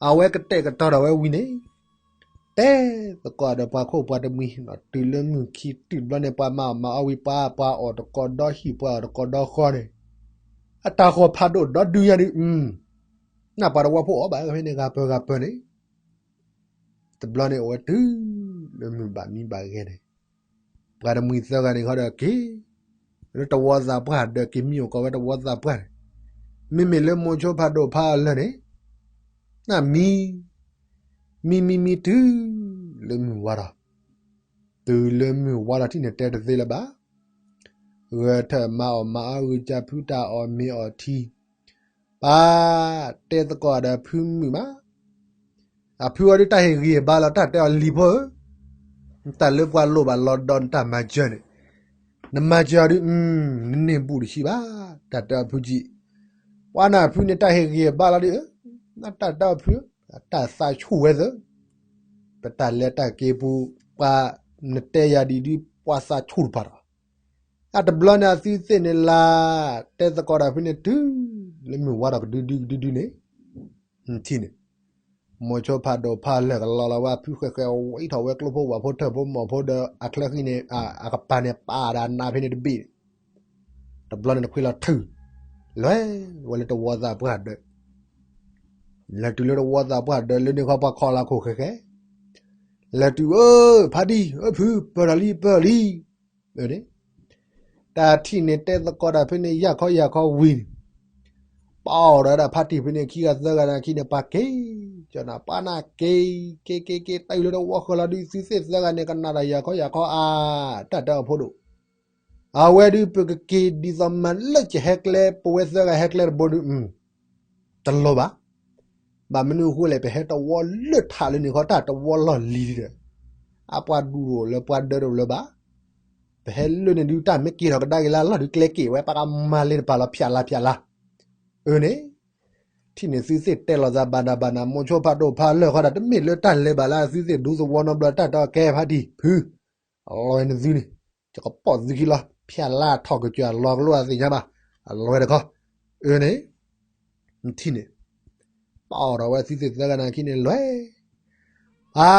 အဝဲကတဲာ်ကတီၤထီၣ်ဝဲဝံၤန့ၣ်, တဲသကိးဒီးပှၤခိၣ်ပှၤတမှံၤ, တုၤလၢမုၢ်ခံတုၤဘျီန့ၣ် ပှၤမၤအီၣ်မၤအီဝံၤ ပှၤပှၤအီၣ်တကိးဒီဟံၣ် ပှၤအီၣ်တကိးဒီဃီန့ၣ်, အတၢ်ဂီၤဖးဒိၣ်ဒီဒုညါဒုး, နၢ်ပှၤတဝီဖိအီၣ်ဘၣ်ဖဲန့ၣ် ဂၤပၢၤဂၤပၢၤန့ၣ် တဘျီန့ၣ်အိၣ်ဝဲတုၤလၢမုၢ်ဘၣ်မံဘၣ်ဂဲၤန့ၣ်, ပှၤတမှံၤသၢဂၤန့ၣ်ဃီဒီးက့ၤ လၢတဝီသးပှၢ်ဒၢး က့ၤမံအိၣ်ကီးဝဲတဝီသးပှၢ်န့ၣ်, မ့မ့ၢ်လၢမိၤဆိဖးဒိၣ်ဖးအလၢာ်န့ၣ်, နမံ မံမံမံတုၤလၢမုၢ်ဝါထီၣ်, တုၤလၢမုၢ်ဝါထီၣ်ထံၣ်န့ၣ်တဲတသ့လၢၤဘၣ်. ဂဲၤထၢၣ်မၤအီၣ်မၤအီ ဂုာ်စၢ်ဖုတၢ်အီၣ်မ့ၤအီထံ ပၢ်တဲသကိးဒီးဖုမုၣ်မး, အဖုအီၤဒုးတၢ်ဟ့ၣ်ဂံၢ်ဟ့ၣ်ဘါလီၤ တၢ်တဲအီၤလံၤဖိဧၢ, တၢ်လၢပှၤလိၣ်ဘၣ်လီၤဒီးနတၢ်မၤစၢၤန့ၣ်, နမၤစၢၤအီၤဒုး, နန့ၢ်ဘူၣ်တဆံးဘၣ်, တၢ်တဲအီၤဖုကံ, ပှၤနၢ်ဖုန့ၣ်တၢ်ဟ့ၣ်ဂံၢ်ဟ့ၣ်ဘါလီၤဒုး, တၢ်တဲအီၤဖု, တၢ်သးဆူၣ်ဝဲသၢ, ပတၢ်လဲၤတၢ်က့ၤပူၤ, ပှၤနတဲယၤဒ်ဒုး ပှၤသးဆူၣ်တပၤဒီး အတဘျီန့ၣ်အသုသ့ၣ်န့ၣ်လၢ တဲသကိးတၢ်ဖဲန့ၣ်တုၤ လၢမုၢ်ဝါထီၣ်ကဒုဒုကဒုဒုန့ၣ်, ထံၣ်န့ၣ်, မိၤဆိဖးဒိၣ်ဖးလၢာ်ကလီလီၤဝဲအဖုဃဲဃဲ ဝံထီၣ်ဝဲကျိဖိဝၣ်ဖိထၢၣ်ဖိမီၢ်ဖိဒီးအချၢဃံန့ၣ် အကပၤန့ၣ်ပာ်ဒၣ်နးဖဲန့ၣ်တဘ့ၣ်န့ၣ်, တဘျီန့ၣ်နခွံလီၤထုး, လဲၤဝဲလၢတဝီသးပှၢ်ဒၢး လဲၤတုၤလၢတဝီသးပှၢ်ဒၢး လၢန့ၣ်ခီပှၤခီလၢခိၣ်ဃဲဃဲ, လဲၤတုၤဧၢ ဖါတံၢ်ဧၢ ဖု ပၢၢ်ထီၣ်လံ ပၢၢ်လံ, န့ၣ်, တၢ်ထံၣ်န့ၣ်တဲသကိးတၢ်ဖဲန့ၣ် ယၢ်ခီယၢ်ခီဝံၤန့ၣ်, ပအီၣ်ဒီးဒၣ်ဖါတံၢ်ဖဲန့ၣ် ခံဂၤသၢဂၤန့ၣ်ခံန့ၣ် ပှၤက့ၤ, ကၠီနၤ ပှၤနၢ်က့ၤ, က့ၤက့ၤက့ၤ တုၤလၢတဝီဃၢၤလီၤဒုး သုသ့ၣ်သၢဂၤန့ၣ် ကနၣ်တၢ်ယၢ်ခီယၢ်ခီအါ, တၢ်တဲအီၤဖိဒိၣ် အဝဲဒုး ပကက့ၤဒ်သိးမၤလၢကဟဲကျဲ ပဝဲသၢဂၤဟဲကျဲတဘိဒုး, တလိၣ်ဘၣ်, ဘၣ်မနုၤအဃိလဲၣ် ပဟဲတဝီလၢထးလၢန့ၣ်ခီ တၢ်တဝီလီၢ်လံၤဒီး, အပှၤဒူၣ်တအိၣ်လၢပှၤဒၢတအိၣ်လၢၤဘၣ်, ပဟဲလၢန့ၣ်ဒုး တၢ်မ့ၢ်က့ၤထီၣ်ကဒါက့ၤလၢလီၢ်ဒုး ကျဲက့ၤဝဲ ပှၤကမၤလ့တပၤလီၤ ဖျးလါဖျးလါ, အၢန့ၣ်, ထံၣ်န့ၣ်သုသ့ၣ်တဲလိာ်သးဘၣ်နၤဘၣ်နၤ မိၤဆိဖးဒိၣ်ဖးလၢာ်ဃီဒီး တမ့ၢ်လၢတၢ်လဲၤဘၣ်လၢအသုသ့ၣ်ဒူသဝီနီတဘျီ တၢ်တဲအီၤကဲဖါတံၢ်ဖု အလွဲနသုန့ၣ်, ယကပိာ်သုခံလီၤ ဖျးလါထီၣ်ကစၢၢ်အလီၤကလိအသ့ၣ်ညါဘၣ်, အလွဲတခီ, အၢန့ၣ်, ထံၣ်န့ၣ်, ပအီၣ်ထီၣ်ဝဲသုသ့ၣ်သၢဂၤန့ၣ်ခံန့ၣ်လွဲၢ်, အါ,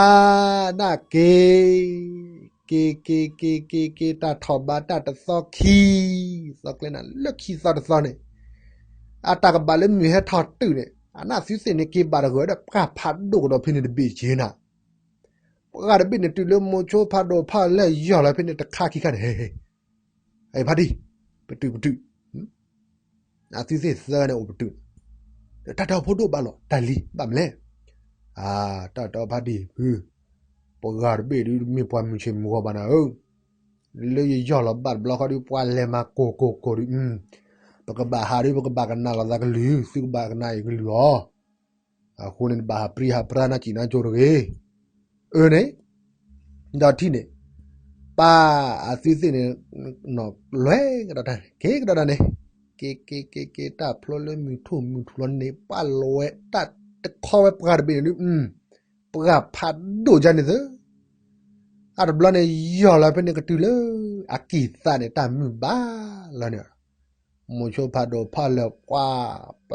နၢ်က့ၤ, က့ၤက့ၤက့ၤက့ၤက့ၤ တၢ်ထီၣ်ဘးတၢ်တသီခံ, သီကျဲနၤလၢခံသီတသီန့ၣ်, အတၢ်ကဘၣ်လၢမုၢ်ဟဲထီၣ်တုၤန့ၣ် အနၢ်သုသ့ၣ်န့ၣ်က့ၤဘၣ်တဂၤဒီး ပှၢ်ဖးဒိၣ်ကဒီးဖဲန့ၣ်တဘ့ၣ်က့ၤနၤ ပှၢ်တဘ့ၣ်န့ၣ်တုၤလၢမိၤဆိဖးဒိၣ်ဖးလၢာ်ယီၢ်လီၤဖဲန့ၣ်တခါခံခါန့ၣ်, ဟဲ, ဟဲ, ဟဲဖါတံၢ်, ပတုာ်ပတုာ်, အသုသ့ၣ်သၢဂၤန့ၣ်အိၣ်ပတုာ်, ဒီးတၢ်တဲအီၤဖိဒိၣ်ဘၣ်လီၤ တၢ်လံၤဘၣ်မလဲၣ်, အါ, တၢ်တဲအီၤဖါတံၢ်ဖု, ပှၤတဘ့ၣ်ဒုးမ့ၢ်ပှၤမုၢ်ဆ့ၣ်မုၢ်ဂီၤဘၣ်နၤဧၢ, လၢယယီၢ်လီၤဘၣ်တဘျီဃီဒုး ပှၤလဲၤမၤကိၢ်ကိၢ်ကိၢ်ဒုး, ပကဘၣ်ဟးဒုး ပကဘၣ်ကနၣ်လိာ်သးကလုၢ် သုကဘၣ်ကနၣ်ယကလုၢ်လီၤ အဃိန့ၣ် နဘၣ်ဟးပြံဟးပြါနၢ်စံၣ်နၢ်ကၠိတဂ့ၤ, အၢန့ၣ်, ဒီးထံၣ်န့ၣ်, ပၢ်အသုသ့ၣ်န့ၣ်, လွဲၢ်ကဒီးတၢ်န့ၣ် က့ၤကဒီးတၢ်န့ၣ်, က့ၤက့ၤက့ၤက့ၤ တၢ်ဖျိလၢမုၢ်ထူၣ်မုၢ်ထူၣ်လီၤန့ၣ် ပှၢ်လီၤဝဲတၢ်တခီဝဲပှၢ်တဘ့ၣ်န့ၣ်ဒုး, ပှၢ်ဖးဒိၣ်ဒ်န့ၣ်သၢ အတဘျီန့ၣ် ယီၢ်လီၤဖဲန့ၣ်ကတုၤလၢ အကံၢ်သးန့ၣ် တၢ်မုၢ်ဘၣ်လီၤန့ၣ်, မိၤဆိဖးဒိၣ်ဖးလၢာ်ပှၢ် ပ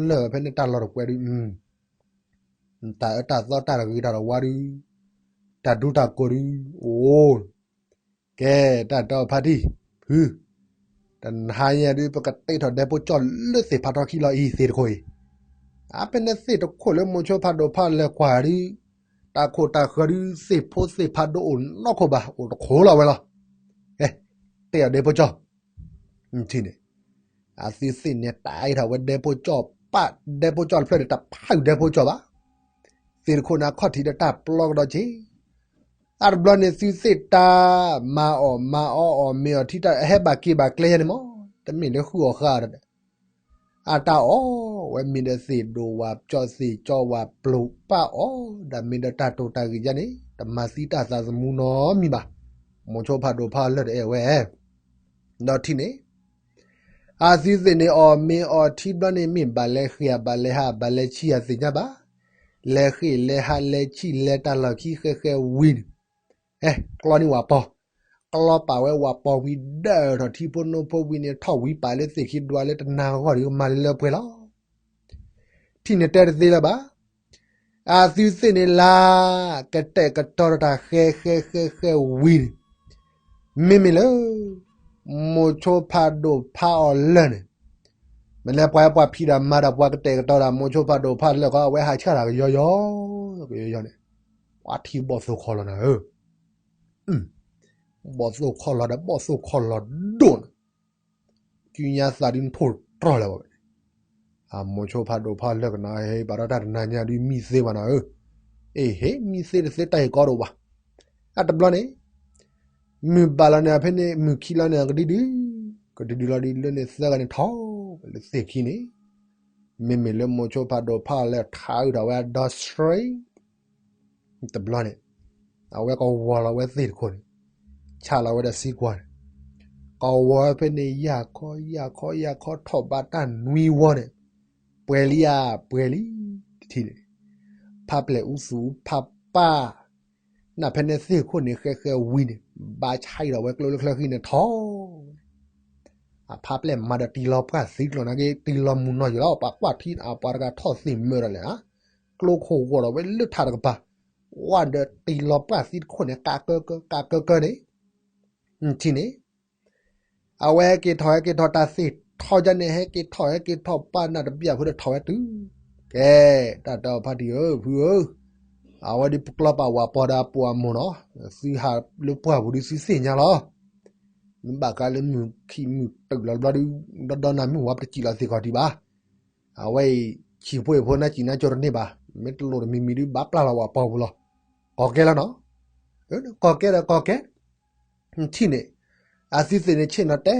လၢာ်ဖဲန့ၣ်တၢ်လီၢ်တကွဲးဒုး, တၢ်အၢတၢ်သီတၢ်တဂ့ၤတၢ်တဝါဒုး, တၢ်ဒူတၢ်ကိၢ်ဒုး, အိၣ်, ကဲ, တၢ်တဲအီၤဖါတံၢ်, ဖု, တနၤညါဒုး ပကတ့ထီၣ်ဒဲဖိကၠီၣ်လၢသ့ၣ်ဖးထီခံလီၤအံၤ သ့ၣ်တခိၣ်အံၤ, အါဖဲန့ၣ်သ့ၣ်တခိၣ်လၢမိၤဆိဖးဒိၣ်ဖးလၢာ်ကွၢ်ဒုး, တၢ်ခိၣ်တၢ်ဃၢၤဒုး သ့ၣ်ဖိသ့ၣ်ဖးဒိၣ်အိၣ်နီတခိၣ်ဘၣ် အိၣ်တခိၣ်လီၤဝဲလီၤ, ကဲ, တ့အီၤဒဲဖိကၠီၣ် ထံၣ်န့ၣ်, အသုသ့ၣ်န့ၣ် တၢ်အံးထီၣ်ဝဲဒဲဖိကၠီၣ် ပာ်ဒဲဖိကၠီၣ်တဖျၢၣ်န့ၣ် တဖးဒဲဖိကၠီၣ်ဘၣ်, သ့ၣ်တခိၣ်န့ၣ်အခီၣ်ထံးဒီးတၢ်ပျီကဒီးက့ၤ, အါတဘျီန့ၣ်သုသ့ၣ်တၢ်မၤအီၣ်မၤအီအီၣ်မ့ၤအီၣ်ထံတၢ်အဟဲဘၣ်က့ၤဘၣ်ကျဲယဲန့ၣ်မး, တမ့ၢ်လၢဃုအီၣ်ဃာ်ဒီး အတၢ်အီၣ်ဝဲမ့ၢ်ဒီးသ့ၣ်ဒိၣ်ဝဲကၠီသ့ၣ်ကၠီဝဲပျိးပာ်အီၣ်ဒၣ်မ့ၢ်ဒီးတၢ်တိာ်တၢ်ဂ့ၢ်ယါန့ၣ် တမၤသံတၢ်သးသမူနီတမံၤဘၣ်. မိၤဆိဖးဒိၣ်ဖးလၢာ်တအဲၣ်ဝဲ ဒီးထံၣ်န့ၣ် အသုသ့ၣ်န့ၣ်အီၣ်မ့ၤအီၣ်ထံဘျီန့ၣ် မ့ၢ်ဘၣ်လဲၤဃ့ၢ်ဘၣ်လဲၤဟးဘၣ်လဲၤဆံးအသ့ၣ်ညါဘၣ်, လဲၤဃ့ၢ်လဲၤဟးလဲၤဆံးလဲၤတၢ်လီၢ်ခံဃဲဃဲဝံၤန့ၣ်, ဟဲကျီန့ၢ်ဝၤပီၤ, ကျီပာ်ဝဲဝၤပီၤဝံၤ ဒၢထီၣ်ထံဖိနိဖိဝံၤန့ၣ် ထီၣ်ဝံၤပာ်လၢသ့ၣ်ခံဒွးလၢတနၤဂီၢ်ဒီးကမၤလၢလၢပှဲၤလီၤ. ထံၣ်န့ၣ်တဲတသ့လၢၤဘၣ်. အသုသ့ၣ်န့ၣ်လၢ ကတဲာ်ကတီၤတၢ်ဃဲဃဲဃဲဃဲဝံၤန့ၣ်, မ့မ့ၢ်လၢ မိၤဆိဖးဒိၣ်ဖးအီၣ်လၢာ်န့ၣ်, မ့ၢ်လၢပှၤပှၤဖံးတၢ်မၤတၢ် ပှၤကတဲာ်ကတီၤတၢ် မိၤဆိဖးဒိၣ်ဖးလၢာ်ခီ အဝဲဟးဆှၣ်တၢ်ကယီယီ, ကယီယီန့ၣ်, ပှၤထံၣ်ဘီၣ်သိၣ်ခီၣ်လီၤနၤဧၢ, ဘီၣ်သိၣ်ခီၣ်လီၤဒီးဘီၣ်သိၣ်ခီၣ်လီၤဒိၣ်န့ၣ်, ကုညါသးဒုးနထိၣ်တြီၢ်လၢၤဘၣ်ဝဲန့ၣ်, အမိၤဆိဖးဒိၣ်ဖးလၢာ်ကနၣ် ဟဲဘၣ်ဒီးတၢ်တနၤညါဒုးမံသ့ဘၣ်နၤဧၢ, အ့ၣ်ဟ့ၣ် မံသ့တသ့တၢ်ဟ့ၣ်ကီဒိၣ်ဘၣ်. အတဘျီန့ၣ် မုၢ်ဘၣ်လီၤန့ၣ်ဖဲန့ၣ် မုၢ်ခံလီၤန့ၣ် ကဒုဒု, ကဒုဒုလီၤဒုးလၢန့ၣ်သၢဂၤန့ၣ်ထီၣ်ဝဲလၢသ့ၣ်ခံန့ၣ်, မ့မ့ၢ်လၢမိၤဆိဖးဒိၣ်ဖးလၢာ်ထးအုးထီၣ်ဝဲအဒီဆှံ တဘျီန့ၣ်, အဝဲကဝီၤလီၤဝဲသ့ၣ်တခိၣ်န့ၣ်, ဆးလီၤဝဲဒီးစံကွၢ်န့ၣ်, ကဝီၤဖဲန့ၣ် ယၢ်ခီ ယၢ်ခီ ယၢ်ခီ ထီၣ်ဘးတၢ်နွံဝီန့ၣ်, ပှဲၤလံဧါ ပှဲၤလံ, တထံၣ်န့ၣ်, ဖးပျဲၢ်အူသူၣ်ဖးပၢ်, နဖဲန့ၣ်သ့ၣ်ခိၣ်န့ၣ် ဃဲဃဲဝံၤန့ၣ်, ဘါဆါအံၤဒီးဝဲကျိလၢချၢဃံန့ၣ်ထီၣ်ဝဲန့ၣ်, အဖးပျဲၢ်မၤဒီးတံၤလီၤပှၢ်သံကျိၤနာ်က့ တံၤလီၤမုၢ်နီၢ်ယိာ်လီၤ ပှၤကွၢ်ထံအပှၤတဂၤထီၣ်သ့ၣ်မၢဒီးလဲၣ်ဧါ, ကျိခိၣ်ဂီၤဒီးဝဲလၢထးတကပၤ, ဝဲဒီးတံၤလီၤပှၢ်သံတခိၣ်န့ၣ် ကးကၢကၢ ကးကၢကၢန့ၣ်, ထံၣ်န့ၣ် အဝဲဟဲက့ၤထီၣ် ဟဲက့ၤထီၣ်တၢ်သ့ၣ်ထီၣ်ဒ်န့ၣ် ဟဲက့ၤထီၣ် ဟဲက့ၤထီၣ်ပာ်နၢ်တဘျီဖိဒီးထီၣ်ဝဲတုၤ, ကဲ, တၢ်တဲအီၤဖါတံၢ်ဧၢ ဖုဧၢ, အဝဲဒ်ပကျီပာ်ဝၤပီၤဒီးအပိာ်အမိၢ်နီၤ, သုဟးလၢပှၢ်ပူၤဒ်သုသ့ၣ်ညါလီၤ, မ့ၢ်ဘၣ်ဃးလၢမုၢ်ခံမုၢ်တုၤလီၤတဘျီဒုး ဒီဒီနၤမုၢ်ဝါပတစံၣ်လီၤသ့ၣ်ခီၣ်ထံးဘၣ်, အဝဲအံၤ ဆံးဖိအံၤဖိနါစံၣ်နါကၠိတန့ၢ်ဘၣ်, မ့ၢ်တလိၣ်တမံၤမံၤဒုးဘၣ်ပျၢ်လီၤဝၤပီၤပူၤလီၤ, ကီၢ်ကဲလီၤနီၤ, ကီၢ်ကဲဒီးကီၢ်ကဲ ထံၣ်န့ၣ်, အသုသ့ၣ်န့ၣ်ဆ့ၣ်နီၤတဲ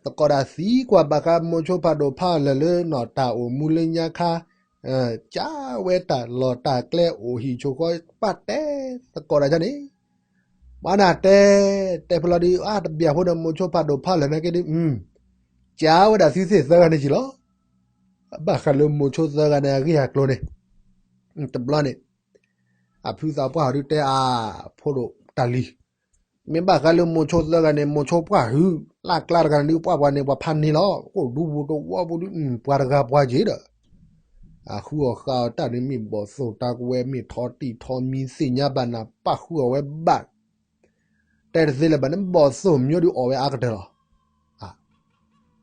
သကိးတၢ်သံကွၢ်ဘၣ်ဃး မိၤဆိဖးဒိၣ်ဖးလၢာ်လၢနီၢ်တၢ်အိၣ်မူလၢညါခါ, ကးဝဲတၢ်လီၢ်တၢ်ကျဲအိၣ်ဟံၣ်ဆိဃီ ပာ်တဲသကိးတၢ်န့ၣ်, ဘၣ်နၤတဲ, တဲဖဲလီၤဒုး အါတဘျီဖိဒီးမိၤဆိဖးဒိၣ်ဖးလၢာ်နာ်က့ဒုး, ကးဝဲဒၣ်သုသ့ၣ်သၢဂၤန့ၣ်က့ၤလီၤ, ဘၣ်ဃးလၢမိၤဆိသၢဂၤန့ၣ်အဂ့ၢ်အကျိၤန့ၣ်, တဘျီန့ၣ် အဖုသးပှၢ်ဟီဒုးတဲအဖိဒိၣ်တၢ်လံၤ, မ့ၢ်ဘၣ်ဃးလၢမိၤဆိသၢဂၤန့ၣ် မိၤဆိပှၢ်ဟုး, လၢ်ကျါတဂၤန့ၣ်ဒုးပှၢ်ပှၢ်န့ၣ် ပှၤဖးန့ၢ်လီၤ, အိၣ်ဒူပူၤတဝီပူၤဒုး ပှၤတဂၤပှၤက့ၤဒီး, အဃုအီၣ်ဃုအီတၢ်န့ၣ်မ့ၢ်ဘီၣ်သိၣ်တၢ်ကဝဲမ့ၢ်ထီတံၢ်ထီမံသ့ၣ်ညါဘၣ်နၤ ပၣ်ဃုအီၣ်ဝဲဘၣ် တဲတသ့လၢၤဘၣ်န့ၣ် ဘီၣ်သိၣ်မၠိဒုးအီၣ်ဝဲအါကတၢၢ်လီ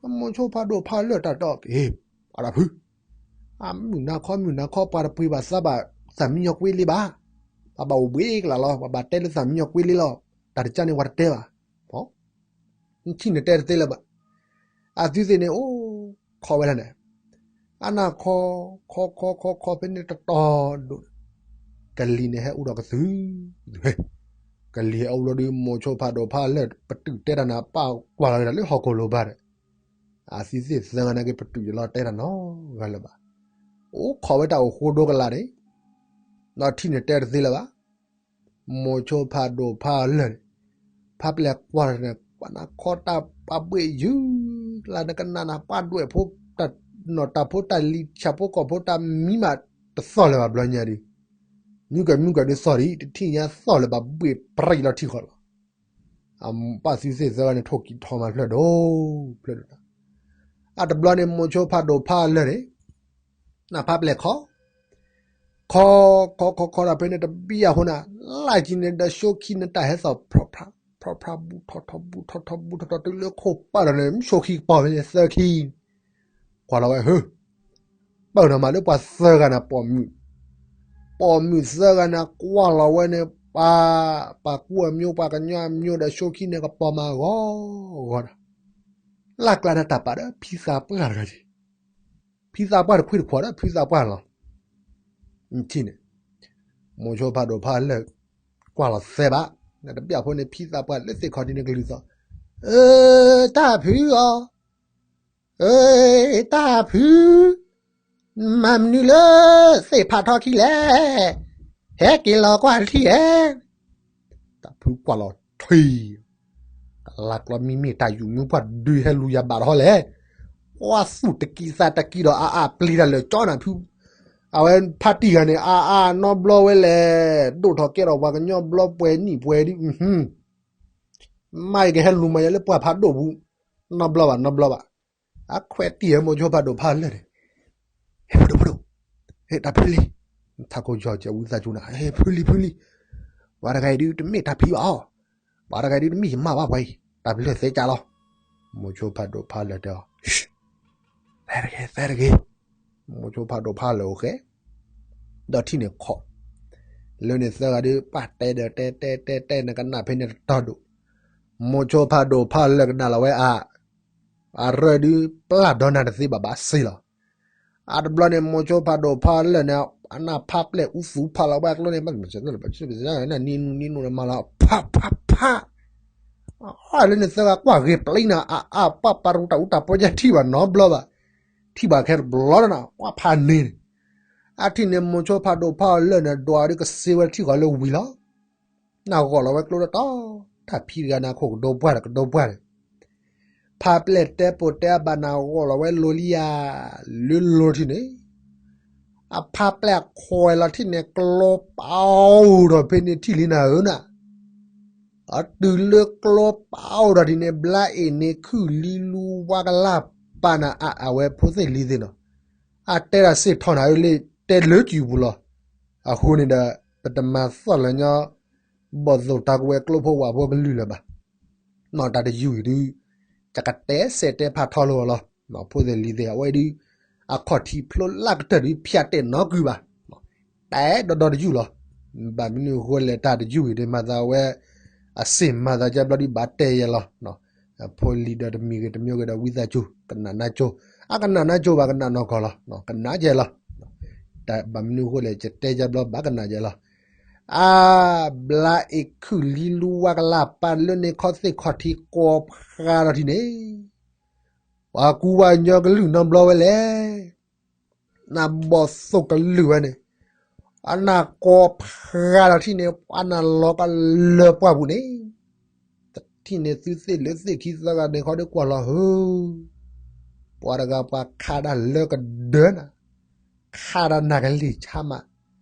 ၤ, မိၤဆိဖးဒိၣ်ဖးလၢာ်တၢ်တဲအီၤက့ၤ, အတၢ်ဖု, အမုၢ်နၤခီမုၢ်နၤခီ ပှၤတပှ့ၤဘၣ်သးဘၣ် သးမံညီကွ့လံဘၣ်, ပှၤဘၣ်အိၣ်ဘှံးကလးလီၤ ပှၤဘၣ်တဲလၢသးမံညီကွ့လံလီၤ, တၢ်တကါန့ၣ်ပှၤတတဲဘၣ်, ထံၣ်န့ၣ်တဲတသ့လၢၤဘၣ်, အသုသ့ၣ်န့ၣ်အိၣ်, ခိးဝဲဒၣ်န့ၣ်, အနၢ်ခီ, ခီခီခီခီဖဲန့ၣ်တတီၤဒိၣ်, ကလံၤန့ၣ်ဟဲအိၣ်ဒီးကသု, ကလံၤဟဲအိၣ်လီၤဒုး မိၤဆိဖးဒိၣ်ဖးလၢာ် ပတုာ်တဲတၢ်နၤ ပာ်ကွၢ်လီၤဝဲဒၣ်လၢဟီၣ်ခိၣ်လိၤဘၣ်ဒီး, အသုသ့ၣ်သၢဂၤန့ၣ်က့ၤ ပတုာ်ယလီၤတဲတၢ်နီတဂၤလၢၤဘၣ်, အိၣ်ခိးဝဲတၢ်အိၣ်ဃိဒိကလးန့ၣ်, ဒီးထံၣ်န့ၣ်တဲတသ့လၢၤဘၣ် မိၤဆိဖးဒိၣ်ဖးလၢာ်န့ၣ်, ဖးပျဲၢ်ကွၢ်န့ၣ် ပှၤနၢ်ခီတၢ်ပှၤဘှ့ၣ်ယုၢ်, လၢနကနၣ်နၤ ပှၤဒွဲၣ်ဖိ, နီၢ်တၢ်ဖိတၢ်လံၤ ဆၣ်ဖိကီၢ်ဖိတၢ်မံမးတသီၣ်လၢၤဘၣ်ဘျီညါဒုး, မုၢ်ကမုၢ်ကဒုးသီၣ်ဒံး တထံၣ်ညါသီၣ်လၢၤဘၣ် ဘှ့ၣ်ပြံလီၤထံဃီလီၤ, အပၢ်သုသ့ၣ်သၢဂၤန့ၣ် ထိၣ်ကံၢ်ထီၣ်မးဖျၢၣ်ဒိၣ်, ဖျၢၣ်ဒိၣ်, အတဘျီန့ၣ် မိၤဆိဖးဒိၣ်ဖးလၢာ်န့ၣ် နဖးပျဲၢ်ခီ, ခီ, ခီခီခီဒီးဖဲန့ၣ်တဘံၣ်အဃိန့ၣ်, လၢ်ကံန့ၣ်ဒီး ဆိခံန့ၣ်တၢ်ဟဲသီၣ် ဖြီဖြီ ဘူၣ်ထီၣ်ထီ ဘူၣ်ထီၣ်ထီ ဘူၣ်ထီၣ်ထီ တုၤလၢခိၣ်ပာ်ဒီးန့ၣ် ဆိခံကပီၤဖဲန့ၣ်သၢခံ, ကွၢ်လီၤဝဲဟၢ, ပၢၢ်နီၤမးလၢပှၤသၢဂၤန့ၣ် ပိာ်မုၣ်, ပိာ်မုၣ်သၢဂၤန့ၣ် ကွၢ်လီၤဝဲန့ၣ် ပှၤ, ပှၤကူအမျိုး ပှၤကညီအမျိုးဒီး ဆိခံန့ၣ်ကပီၤမးဂီၤဂီၤဒီး, လၢ်ကျါန့ၣ်တၢ်ပာ်ဒီး ဖံသးပှၢ်တဂၤက့ၤ ဖံသးပှၢ်တခွံတခွါဒီး ဖံသးပှၢ်လီၤ, ထံၣ်န့ၣ်, မိၤဆိဖးဒိၣ်ဖးလၢာ် ကွၢ်လီၤသဲဘၣ်, နတဘၣ်ဖိန့ၣ် ဖံသးပှၢ်လၢသ့ၣ်ခီၣ်ထံးန့ၣ်ကလုၢ်သီၣ်, အၢ တၢ်ဖုအီၤ, အၢ တၢ်ဖု, မၤမနုၤလၢသ့ၣ်ဖးထီခံလဲၣ်, ဟဲက့ၤလီၤကွၢ်ထံၣ်ဧါ. တၢ်ဖုကွၢ်လီၤထွံၣ်, ကလါကျီမံမ့ၢ်တၢ်ယူၤမုၢ်ပှၢ်ဒုးဟဲလူၤယၤဘၣ်ထီၣ်လဲၣ်, ကွၢ်သူၣ်တကံသးတကံဒီးအါအါပျံၤတၢ်လၢာ်ကၠီနၤဖု, အဝဲဖါတံၢ်ဂၤန့ၣ် အါအါနီဘျီဝဲလဲၣ်, ဒိၣ်ထီၣ်ကဲထီၣ်ပှၤကညီဘျီပှဲၤနံၣ်ပှဲၤဒုး, မ့ၢ်ကဟဲလူၤမၤယၤလၢပှၢ်ဖးဒိၣ်ပူၤ, နီဘျီဘၣ်နီဘျီဘၣ်, အခွဲးတံၢ်ဟဲမိၤဆိဖးဒိၣ်ဖးလၢာ်န့ၣ်, ဟဲဖုဒိၣ်ဖုဒိၣ်, ဟဲတၢ်ဖုလံ, ထးခိၣ်ယီၤကဲဝံသးစူၤနၤ, ဟဲဖုလံဖုလံ, ပှၤတဂၤအံၤဒုးတမ့ၢ်တၢ်ဖံးဘၣ်အီၤ, ပှၤတဂၤအံၤဒုးတမ့ၢ်ယမၢ်ဘၣ်ပှၤအံၤ, တၢ်ဖုလၢာ်သဲကၢ်လီၤ, မိၤဆိဖးဒိၣ်ဖးလၢာ်တဲအီၤ, သဲတဂ့ၤ သဲတဂ့ၤ, မိၤဆိဖးဒိၣ်ဖးလၢာ်အိၣ်ဃဲ ဒီးထံၣ်န့ၣ်ခီၣ်, လၢန့ၣ်သၢဂၤဒုး ပှၤတဲဒီးတဲတဲတဲတဲန့ၣ်ကနၣ်ဖဲန့ၣ်တတီၤဒိၣ်, မိၤဆိဖးဒိၣ်ဖးလၢာ်ကနၣ်လီၤဝဲအါ, အရၢၢ်ဒုးပျၢ်ဒီးနၤတသ့ဘၣ်ဘၣ်စ့လီၤ, အတဘျီန့ၣ် မိၤဆိဖးဒိၣ်ဖးလၢာ်န့ၣ် အနၢ်ဖးပျဲၢ်အူသူဖးလီၤဝဲအကျိန့ၣ် နံနူနံနူန့ၣ်မၤလီၤ ဖးဖးဖး လၢန့ၣ်သၢဂၤကွၢ်ဂ့ၤပျံၤနၤ အါအါပှၤပာ်ရူတၢ်အူတၢ်ပီယဲထံၣ်ဘၣ်နီတဘျီဘၣ်, ထံၣ်ဘၣ်ခဲတဘျီလီၤနၤ ကွၢ်ဖးန့ၣ်န့ၣ်, အထံၣ်န့ၣ် မိၤဆိဖးဒိၣ်ဖးအီၤလၢာ်န့ၣ် ဒွးဒုးကစ့ဝဲထံၣ်ဃီလၢဝံၤလီၤ, နဂီၢ်လီၤဝဲကျိတတီၤ, တၢ်ဖံးတဂၤန့ၣ် ခိၣ်ကဒိပှၢ်ဒီးကဒိပှၢ်န့ၣ် ဖးပျဲၢ်တဲပိာ်တဲအဘၣ်နၤဂီၢ်လီၤဝဲလိၤလံဧါ, လၢလိၤထံၣ်န့ၣ်, အဖးပျဲၢ်ခွဲးလီၤထံၣ်န့ၣ် ကျိပာ်အိၣ်ဒီးဖဲန့ၣ်ထံၣ်လံနၤဧၢနၤ, အတုၤလၢကျိပာ်အိၣ်ဒီးဒ်န့ၣ် ဘျါအ့ၣ်န့ၣ်ခုၣ်လံလူဝါကလၢ်ပာ်နၤအါအဝဲဖိသ့ၣ်လံသ့ၣ်နီၤ, အတဲဒၣ်စ့ၢ်ထီၣ်နၤဧၢလၢတဲလၢကံၢ်ပူၤလီၤ, အဃိန့ၣ်ဒီး ပတမၤသီၣ်လၢၤညီ ဘီၣ်သိၣ်တၢ်ကဝဲၤကျိဖိဝၣ်ဖိကလုၢ်လၢၤဘၣ် နီၢ်တၢ်တယုၢ်အံၤဒုး ယကတဲစဲးတဲဖးထီလၢအီၤလီၤ. ဖိသ့ၣ်လံၤသ့ၣ်အဝဲဒုး အခီၣ်ထံးဖျိလၢကတၢၢ်ဒုး ဖၠးတဲာ်နီၣ်ကွံာ်ဘၣ်, တဲဒီဒီတယုၢ်လီၤ. ဘၣ်မနုၤအဃိလဲၣ် တၢ်တယုၢ်အံၤဒုး မၤသးဝဲ အစ့ၢ်မၤသးကဲဘျီဒုးဘၣ်တဲယဲလီၤ. ဖိလံၤဒီးတမံၤဂ့ၤတမံၤဂ့ၤဒီးဝံသးစူၤ ကနၣ်နါကၠိ, အကနၣ်နါကၠိဘၣ်ကနၣ်နီၢ်ကီၢ်လီၤ. ကနၣ်ယဲလီၤ. ဘၣ်မနုၤအဃိလဲၣ် ယတဲယဲဘျီဘၣ်ကနၣ်ယဲလီၤ. အါ, ဘျါအ့ၣ်ခုၣ်လံလူဝါကလၢ်ပာ်လၢန့ၣ်ခီသ့ၣ်ခီၣ်ထံးကိးဖးဒီးထံၣ်န့ၣ် ပှၤကူပှၤကညီကလုၢ်နီတဘျီဝဲလဲၣ်. နဘီၣ်သိၣ်ကလုၢ်ဝဲန့ၣ် အနၢ်ကိးဖးဒီးထံၣ်န့ၣ် ပှၤနၢ်လီၤကလၢပှၢ်ပူၤန့ၣ် တထံၣ်န့ၣ်သုသ့ၣ်လၢသ့ၣ်ခံသၢဂၤန့ၣ်ခီဒုးကွၢ်လီၤဧၢ, ပှၤတဂၤပှၤခးတၢ်လၢကဒၢနၤ, ခးတၢ်နၢ်ကလံၢ်ဆါမး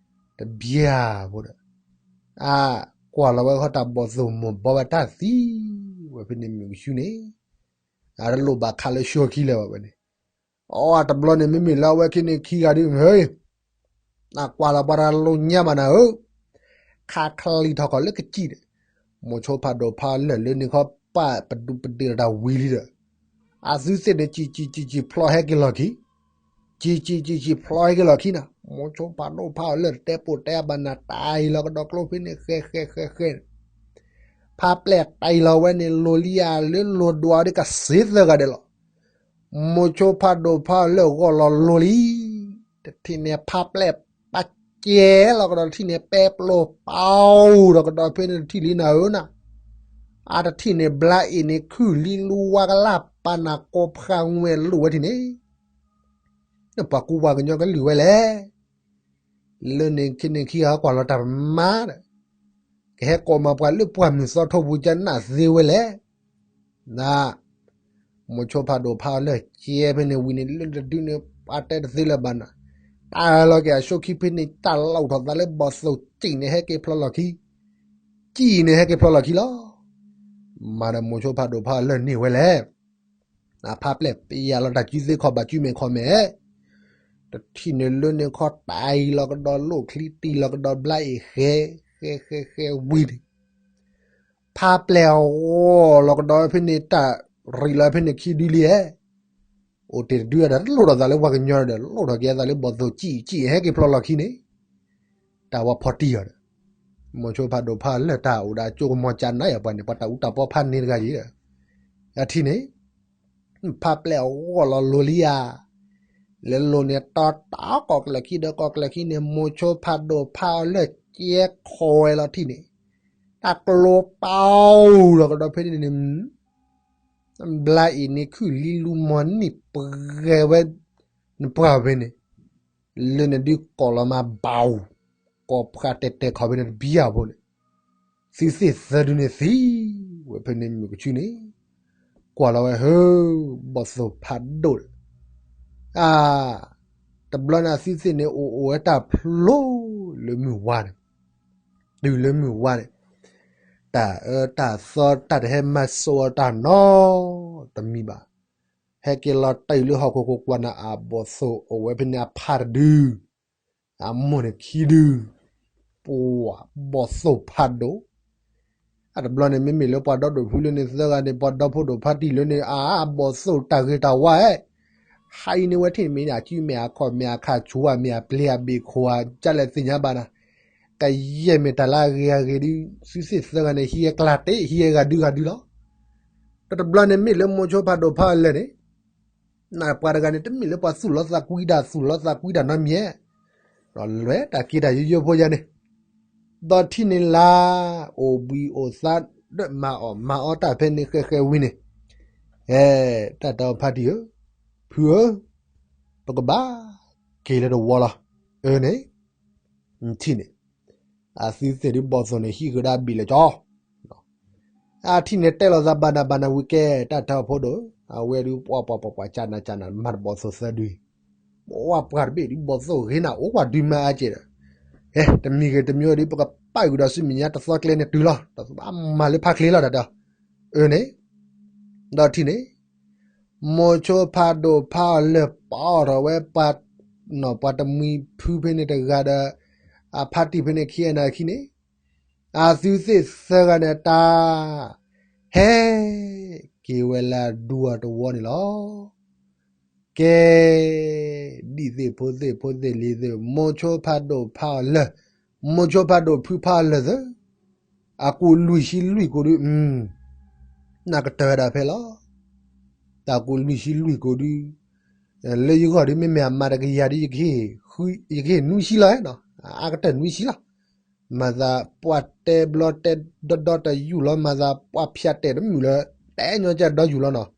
တဘျၢဘိဒီး အါ, ကွၢ်လီၤဝဲဃီတၢ်ဘီၣ်သိၣ်မိၢ်ဘီဝဲတၢ်သံဝဲဖဲန့ၣ်မုၢ်ကဆူန့ၣ်, အတလိၣ်ဘၣ်ခးလၢဆှီခံလၢၤဘၣ်ဝဲန့ၣ်, အတဘျီန့ၣ် မ့မ့ၢ်လၢအဝဲခံန့ၣ်ခံဂၤဒုး ဟ့ၣ် နကွၢ်လီၤပှၤတလိၣ်ညါဘၣ်နၤဧၢ, ခးချံထီၣ်ခီၣ်လၢကစံၣ်ဒီး မိၤဆိဖးဒိၣ်ဖးလၢာ်လၢန့ၣ်ခီပာ်ပဒူပဒ့ၣ်တၢ်ဝံၤလံဒီး အသုသ့ၣ်န့ၣ် စံၣ်စံၣ်စံၣ်စံၣ်ဖျိဟဲက့ၤလီၢ်ခံ, စံၣ်စံၣ်စံၣ်စံၣ်ဖျိဟဲက့ၤလီၢ်ခံနၤ, မိၤဆိဖးဒိၣ်ဖးအီၤလၢာ်တတဲပိာ်တဲအဘၣ်နၤတၢ်အံၤလီၤကဒီးကျိဖဲန့ၣ်ဃဲဃဲဃဲဃဲန့ၣ်, ဖးပျဲၢ်တၢ်အံၤလီၤဝဲန့ၣ် လိၤလံဧါ လၢလိၤဒွးဒုးကစ့သၢဂၤဒဲးလီၤ. မိၤဆိဖးဒိၣ်ဖးအီၤလၢာ်ဂီၢ်လီၤလိၤလံ, တထံၣ်န့ၣ်ဖးပျဲၢ်ပာ်ကဲလီၤကဒီး တထံၣ်န့ၣ်ပဲပျိပာ်အိၣ်ဒီးကဒီးဖဲန့ၣ်တထံၣ်လံနၤဧၢနၤ, အတထံၣ်န့ၣ်ဘျါအ့ၣ်န့ၣ်ခုၣ်လံလူဝါကလၢ်ပာ်နၤကိးဖးဝဲလိာ်ဝဲထံၣ်န့ၣ်, နပှၤကူပှၤကညီကလုၢ်ဝဲလဲၣ်. လၢန့ၣ်ခ့န့ၣ်ခံဂၤကွၢ်လီၤတၢ်မါဒီး ကဟဲကိးမၤပှၤလၢပှၢ်မုၢ်သီထိပူၤကနၣ်သ့ဝဲလဲၣ်. န မိၤဆိဖးဒိၣ်ဖးအီၤလၢာ်ကဲဖဲန့ၣ်ဝံၤန့ၣ် လၢတဒုန့ၣ် ပှၤတဲတသ့လၢၤဘၣ်နၤ, တၢ်လီၤက့ၤအဆိခံဖဲန့ၣ် တၢ်လီၢ်အိၣ်ထီၣ်သးလၢဘီၣ်သိၣ်စံၣ်န့ၣ်ဟဲက့ၤဖျိလီၢ်ခံ, စံၣ်န့ၣ်ဟဲက့ၤဖျိလီၢ်ခံလီၤ. မၤဒီးမိၤဆိဖးဒိၣ်ဖးအီၤလၢာ်န့ၢ်ဝဲလဲၣ်. နဖးပျဲၢ်ပယၤလီၤတၢ်စုသ့ခီၣ်ဘၣ်စုမဲာ်ခီၣ်မဲာ်, တထံၣ်န့ၣ်လၢန့ၣ်ခီတၢ်အံၤလီၤကဒီးလိၣ်ချံတံၢ်လီၤကဒီးဘျါအ့ၣ်ဃဲဃဲဃဲဃဲဝံၤန့ၣ် ဖးပျဲၢ်အဂီၢ်လီၤကဒီးဖဲန့ၣ် တၢ်ရံးလီၤဖဲန့ၣ်ခံဒုလံဧါ. အိၣ်တ့ၢ်တဒုဒီး တလိၣ်ထီၣ်သးလၢပှၤကညီဒီး လိၣ်ထီၣ်က့ၤအသးလၢဘီၣ်သိၣ်စံၣ်စံၣ်ဟဲက့ၤဖျိလီၢ်ခံန့ၣ်, တၢ်ဝဲဖီတံၢ်အီၤဒီး မိၤဆိဖးဒိၣ်ဖးအီၤလၢာ်တၢ်အိၣ်ဒီးအကၠိကမီၤကနါယၤပှၤန့ၣ် ပှၤတၢ်အူတၢ်ပီဖးန့ၢ်တဂၤယံၤဒီး အထံၣ်န့ၣ် ဖးပျဲၢ်အဂီၢ်လီၤလိၤလံဧါ. လၢလိၤန့ၣ်တီတီကိးကျၢၢ်ခံဒီးကိးကျၢၢ်ခံန့ၣ် မိၤဆိဖးဒိၣ်ဖးအီၤလၢာ် ကဲခီဝဲလီၤထံၣ်န့ၣ်, တၢ်ကျိပာ်အိၣ်လီၤကဒီးဖဲန့ၣ်န့ၣ်, ဘျါအံၤန့ၣ် ခုၣ်လံလူမီၤနံၣ်ပှဲၤဝဲနပှၢ်ဖဲန့ၣ်, လၢန့ၣ်ဒုးကိးလီၤမးဘၣ်အိၣ်, ကိးဖှးတဲာ်တဲာ်ခီဖဲန့ၣ်တဘံၣ်အဖိန့ၣ်, သုသ့ၣ်သၢဒုန့ၣ်သံဝဲဖဲန့ၣ်မုၢ်ကဆူန့ၣ်, ကွၢ်လီၤဝဲဟၢ, ဘီၣ်သိၣ်ဖးဒိၣ်, အါ, တဘျီန့ၣ်အသုသ့ၣ်န့ၣ် အိၣ်အိၣ်ဝဲတၢ်ဖျိလၢမုၢ်ဝါန့ၣ်, တုၤလၢမုၢ်ဝါန့ၣ်, တၢ်အၢတၢ်သီတၢ်တဟဲမၤစိးအီၤတၢ်နီတမံၤဘၣ်, ဟဲက့ၤလီၤတၢ်အုးလၢဟီၣ်ခိၣ်ခိၣ်ကွၢ်န့ၣ် အဘီၣ်သိၣ်အိၣ်ဝဲဖဲန့ၣ်အဖါတဒု အမိၢ်န့ၣ်ခံဒု, ပှၤဘီၣ်သိၣ်ဖးဒိၣ်, အတဘျီန့ၣ် မ့မ့ၢ်လၢပှၤဒီဒိၣ်ဖုလၢန့ၣ် သၢဂၤန့ၣ် ပှၤဒီဖိဒိၣ်ဖါတံၢ်လၢန့ၣ် အဘီၣ်သိၣ်တၢ်ဂ့ၤတၢ်ဝါဧဲ, ဟးအံၤန့ၣ်ဝဲထံၣ်မ့ၢ်န့ၣ် အစုမ့ၢ်အခီၣ်မ့ၢ်အခါဆူၣ်ဧါ မ့ၢ်အပျ့ၤအဘ့ၣ်ခိၣ်ဧါ ကလဲၣ်သ့ၣ်ညါဘၣ်နၤ, ကယဲၢ်မ့ၢ်တၢ်လၢအဂ့ၤအဂ့ၤဒုး သုသ့ၣ်သၢဂၤန့ၣ် ဟံးအကျါတ့ၢ် ဟံးအဂၤဒုဂၤဒုလီၤ. တတဘျီန့ၣ်မ့ၢ်လၢမိၤဆိဖးဒိၣ်ဖးအီၤလၢာ်န့ၣ် နပှၤတဂၤန့ၣ် တမ့ၢ်လၢပှၤသူၣ်လီၤသးကွံတၢ် သူၣ်လီၤသးကွံတၢ်နီတမံၤ, လွဲၢ်တၢ်က့ၤတၢ်ယိယိဖိယါန့ၣ်, ဒီးထံၣ်န့ၣ်လၢ အိၣ်ဘှံးအိၣ်သါ ဒွဲၣ်မၤအီၣ်မၤအီတၢ်ဖဲန့ၣ်ဃဲဃဲဝံၤန့ၣ်, ဟဲ တၢ်တီဖါတံၢ်ဧၢ, ဖုဧၢ, ပကဘၣ်က့ၤလၢတဝီလီၤ, အၢန့ၣ် ထံၣ်န့ၣ် အသုသ့ၣ်ဒုးဘီၣ်သိၣ်န့ၣ် ဟံးဃုာ်ဒီးအဘ့ၣ်လၢကၠီ, အထံၣ်န့ၣ်တဲလိာ်သးဘၣ်နၤဘၣ်နၤဝံၤကဲ တၢ်ထၢၣ်ဖိဒိၣ်, အဝဲဒုးပှၤပှၤပှၤပှၤကၢ်နၤကၢ်နၤ မၤတဘီၣ်သိၣ်သၢဒု, ပှၤပှၤတဘ့ၣ်ဒုးဘီၣ်သိၣ်ဂ့ၤနၤ အိၣ်ပှၤဒုးမၤအါကဲဒီး, ဟဲ တမံၤဂ့ၤတမံၤဒီး ပကပာ်ဃုာ်ဒီးဆူမဲာ်ညါတသီကျဲန့ၣ်တုၤလီၤ, တဘၣ်မၤလၢဖးချ့လီၤတၢ်ဒီး, အၢန့ၣ်, ဒီးထံၣ်န့ၣ် မိၤဆိဖးဒိၣ်ဖးအီၤလၢာ်ပာ်ထီၣ်ဝဲ ပှၤတမှံၤဖုဖဲန့ၣ်တဂၤဒီး အဖါတံၢ်ဖဲန့ၣ်ခံဂၤန့ၣ်အခံန့ၣ်, အသုသ့ၣ်သၢဂၤန့ၣ်တၢ် ဟဲက့ၤဝဲလၢအဒူအတဝီန့ၣ်လီၤ. ကဲ ဒံၣ်သ့ၣ်ဖိသ့ၣ်ဖိသ့ၣ်လံၤသ့ၣ် မိၤဆိဖးဒိၣ်ဖးအီၤလၢာ်, မိၤဆိဖးဒိၣ်ဖုဖးအီၤလၢာ်သ့ၣ်, အကူၣ်လွံၢ်ဆံလွံၢ်ကိးဒု, နကတၢၢ်ဝဲဒၣ်ဖဲလီၤ. တၢ်ကူၣ်လွံၢ်ဆံလွံၢ်ကိးဒု, လၢယဂီၢ်ဒု မ့မ့ၢ်အမၤတကယၤဒု ယကဟ့ၣ်နွံဆံလီၤ, အါကတၢၢ်နွံဆံလီၤ. မၤသးပှၤတဲဘျီတဲဒီဒီတယူၢ်လီၤ, မၤသးပှၤဖၠးတဲာ်တမုာ်လၢ တဲညီကဒီယူၢ်လီၤနီၤ.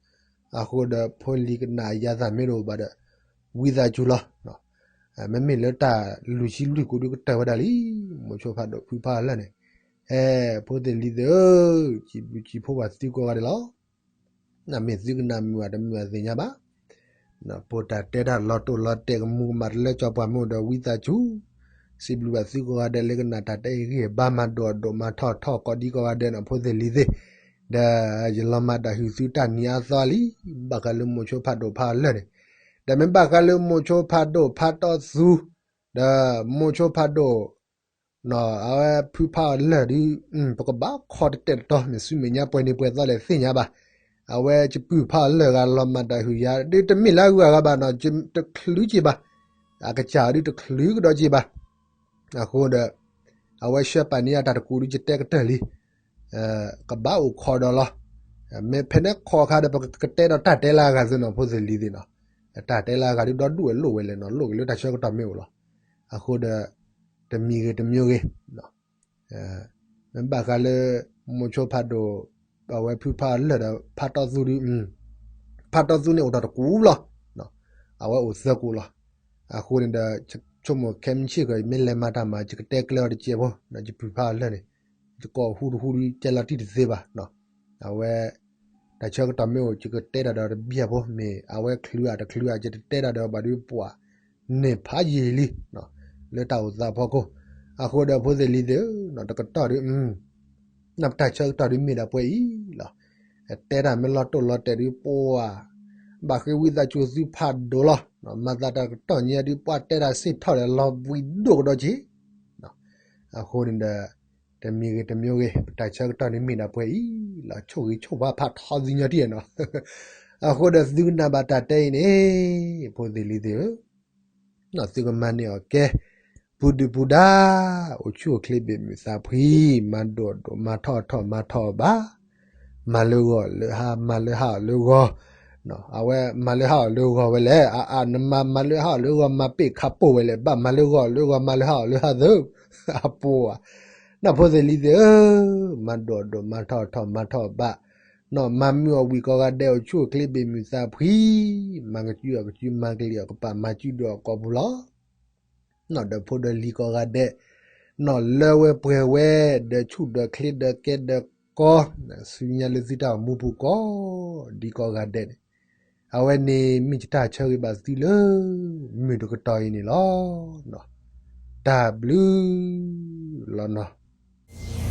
အဃိဒီးဖိလံၤကနၣ်ယၤသးမ့ၢ်တအိၣ်ဘၣ်ဒီး ဝံသးစူၤလီၤ. မ့မ့ၢ်လၢတၢ်လွံၢ်ဆံလွံၢ်ကိးဒုကတၢၢ်ဝဲဒၣ်လံ, မိၤဆိဖးဒိၣ်ဖုဖးအီၤလၢာ်န့ၣ်, ဟဲ ဖိသ့ၣ်လံၤသ့ၣ်ဧၢ, စံးဘျုးစံးဖှိၣ်ဘၣ်သုကိးဂၤဒဲးလီၤ. နမ့ၢ်သုကနၣ်မုာ်ဘၣ်တမုာ်ဘၣ်သ့ၣ်ညါဘၣ်. ပတၢ်တဲတၢ်လီၤတိၢ်လီၤတဲာ်ကမူကမၣ်တလၢကၠီပှၤမ့ၢ်အိၣ်ဒီးဝံသးစူၤ, စံးဘျုးဘၣ်သုကိးဂၤဒဲးလၢကနၣ်တၢ်တဲအံၤဂံၢ်ဘါမၤဒိၣ်အဒိၣ်မၤထီၣ်ထီၣ်ကိးဒံကိးဂၤဒဲးနီၤ ဖိသ့ၣ်လံၤသ့ၣ်, ဒီးယလီၤမၢ်တၢ်ဟုၣ်သုတၢ်နံၤအါသီလံ, ဘၣ်ဃးလၢမိၤဆိဖးဒိၣ်ဖးအီၤလၢာ်န့ၣ်, ဒီးမ့ၢ်ဘၣ်ဃးလၢမိၤဆိဖးဒိၣ်ဖးတီၢ်သူ, ဒီးမိၤဆိဖးဒိၣ် အဝဲဖုဖးအီၤလၢာ်ဒုး, ပကဘၣ်ခီတတဲာ်တတီၤ မ့ၢ်ဆူမဲာ်ညါပှဲၤန့ၣ်ပှဲၤသီလဲၣ်သ့ၣ်ညါဘၣ်. အဝဲယပုၢ်ဖးအီၤလၢာ်ဂၤလီၤမၢ်တၢ်ဟုၣ်ယၤ ဒုးတမ့ၢ်လၢအဂုၤအဂၤဘၣ်နီၤ, တချုးက့ဘၣ်, အကစၢ်ဒုးတချုးကဒီးက့ဘၣ်. အဃိဒီး အဝဲဆှၢပာ်န့ၢ်အတၢ်တကူးဒုး ယတဲကတၢၢ်လံ, ကဘၣ်အိၣ်ခိးဒီးလီၤ. မ့ၢ်ဖဲန့ၣ်ခိးအခါဒီး ပကတဲဒီးတၢ်တဲလၢအဂၤသ့ၣ်နီၤ ဖိသ့ၣ်လံၤသ့ၣ်နီၤ, တၢ်တဲလၢအဂၤဒုးဒီဒူၣ်ဝဲလိၣ်ဝဲလဲၣ်နီၤ, လိၣ်က့ၤလၢတၢ်ဆၢကတီၢ်မ့ၢ်အိၣ်လီၤ. အဃိဒီး တမံၤဂ့ၤတမံၤဂ့ၤ မ့ၢ်ဘၣ်ဃးလၢ မိၤဆိဖးဒိၣ် အဝဲဖုဖးအီၤလၢာ်ဒီး ဖးတီၢ်သူဒုး, ဖးတီၢ်သူန့ၣ်အိၣ်ထီၣ်တကူးလီၤ. အဝဲအိၣ်သၢကူးလီၤ. အဃိန့ၣ်ဒီး ဆိကမိၣ်ခဲမုၢ်ဆ့ၣ်ကီး မ့ၢ်လဲၤမၤတၢ်မၤ ယကတဲကျဲအီၤတကဲဖိ, ယပုၢ်ဖးအီၤလၢာ်န့ၣ် ယကိးဟူတဟူဒုး ကဲလီၤတံၢ်တသ့ဘၣ်. အဝဲ တၢ်ဆၢကတီၢ်မ့ၢ်အိၣ် ယကတဲတၢ်ဒီးတဘျီဖိ မ့ၢ်အဝဲချုးအတချုးအ ယတတဲတၢ်ဒီးဘၣ်ဒုးပှၤ န့ၢ်ဖးယံာ်လံ လၢတၢ်အိၣ်သးဖီခိၣ်. အဃိဒီးဖိသ့ၣ်လံၤသ့ၣ်ဧၢ, တကတီၢ်ဒုး နပတၢ်ဆၢကတီၢ်ဒုးမ့ၢ်ဒၣ်ပှဲၤအံၤလီၤ. တဲတၢ်မ့ၢ်လီၤတိၢ်လီၤတဲာ်ဒုးပှၤ ဘၣ်ဃ့ဝံသးစူၤသုဖးဒိၣ်လီၤ. မၤသးတၢ်ကတီၢ်ညါဒုးပှၤတဲတၢ်စ့ၢ်ထီၣ်ဒီးလီၤဘှံးဒိၣ်ကဒီးက့ၤ. အဃိန့ၣ်ဒီး တမံၤဂ့ၤတမံၤဂ့ၤ ပတၢ်ဆၢကတီၢ်န့ၣ်မ့ၢ်ဒၣ်ပှဲၤအံၤလီၤ. ဆိၣ်ဂ့ၤဆိၣ်ဝါဖးထီသုညီတံၢ်နီၤ. အဃိဒီးသုကနၣ်ဘၣ်တၢ်တဲအံၤန့ၣ် ဖိသ့ၣ်လံၤသ့ၣ်ဧၢ, သုကမၤန့ၢ်အီၤကဲ ပူၤဒုၣ်ပူၤဒါ အိၣ်ဆူၣ်အိၣ်ချ့ဘၣ်မုာ်သးဖှံ, မၤဒိၣ်ဒိၣ်မၤထီၣ်ထီၣ်မၤထီၣ်အီၤဘၣ်. မၤလၢဂီၢ်လၢဟါ မၤလၢဟါအီၤလၢဂီၢ်, အဝဲမၤလၢဟါအီၤလၢဂီၢ်ဝဲလဲၣ်, အါအါ နမၤမၤလၢဟါအီၤလၢဂီၢ် မၤပ့ၢ်ခးပိၢ်ဝဲလဲၣ်, ဘၣ်မၤလၢဂီၢ်လၢဂီၢ် မၤလၢဟါအီၤလၢဟါသၢ အပှၤ, နီၢ်ဖိသ့ၣ်လံၤသ့ၣ်ဧၢ, မၤဒိၣ်အဒိၣ် မၤထီၣ်အထီၣ် မၤထီၣ်အဘၣ်, နီၢ်မၤမုာ်အီၣ်ဝံၣ်ကိးဂၤဒဲး အိၣ်ဆူၣ်အိၣ်ချ့ဘ့ၣ်မုာ်သးဖှံ, မၤကစုအီၣ်ကစု မၤကလံၤအီၣ်ကပာ် မၤစုဒုးအီၣ်ကိာ်ပူၤလီၤ. နီၢ်ဒီးဖိဒီးလံၤကိးဂၤဒဲး, နီၢ်လၢဝဲပှဲၤဝဲ, ဒီးဆူၣ်ဒီးချ့ဒီးကဲဒီးကီ, ဆူညါလၢသုတၢ်အိၣ်မူပူၤကိးဒံကိးဂၤဒဲးန့ၣ်, အဝဲန့ၣ်မ့ၢ်ယတၢ်ဆၢဂ့ၤဘၣ်သုလၢ မုၢ်တကတီၢ်အံၤန့ၣ်လီၤ. တၢ်ဘျုးလီၤနီၤ.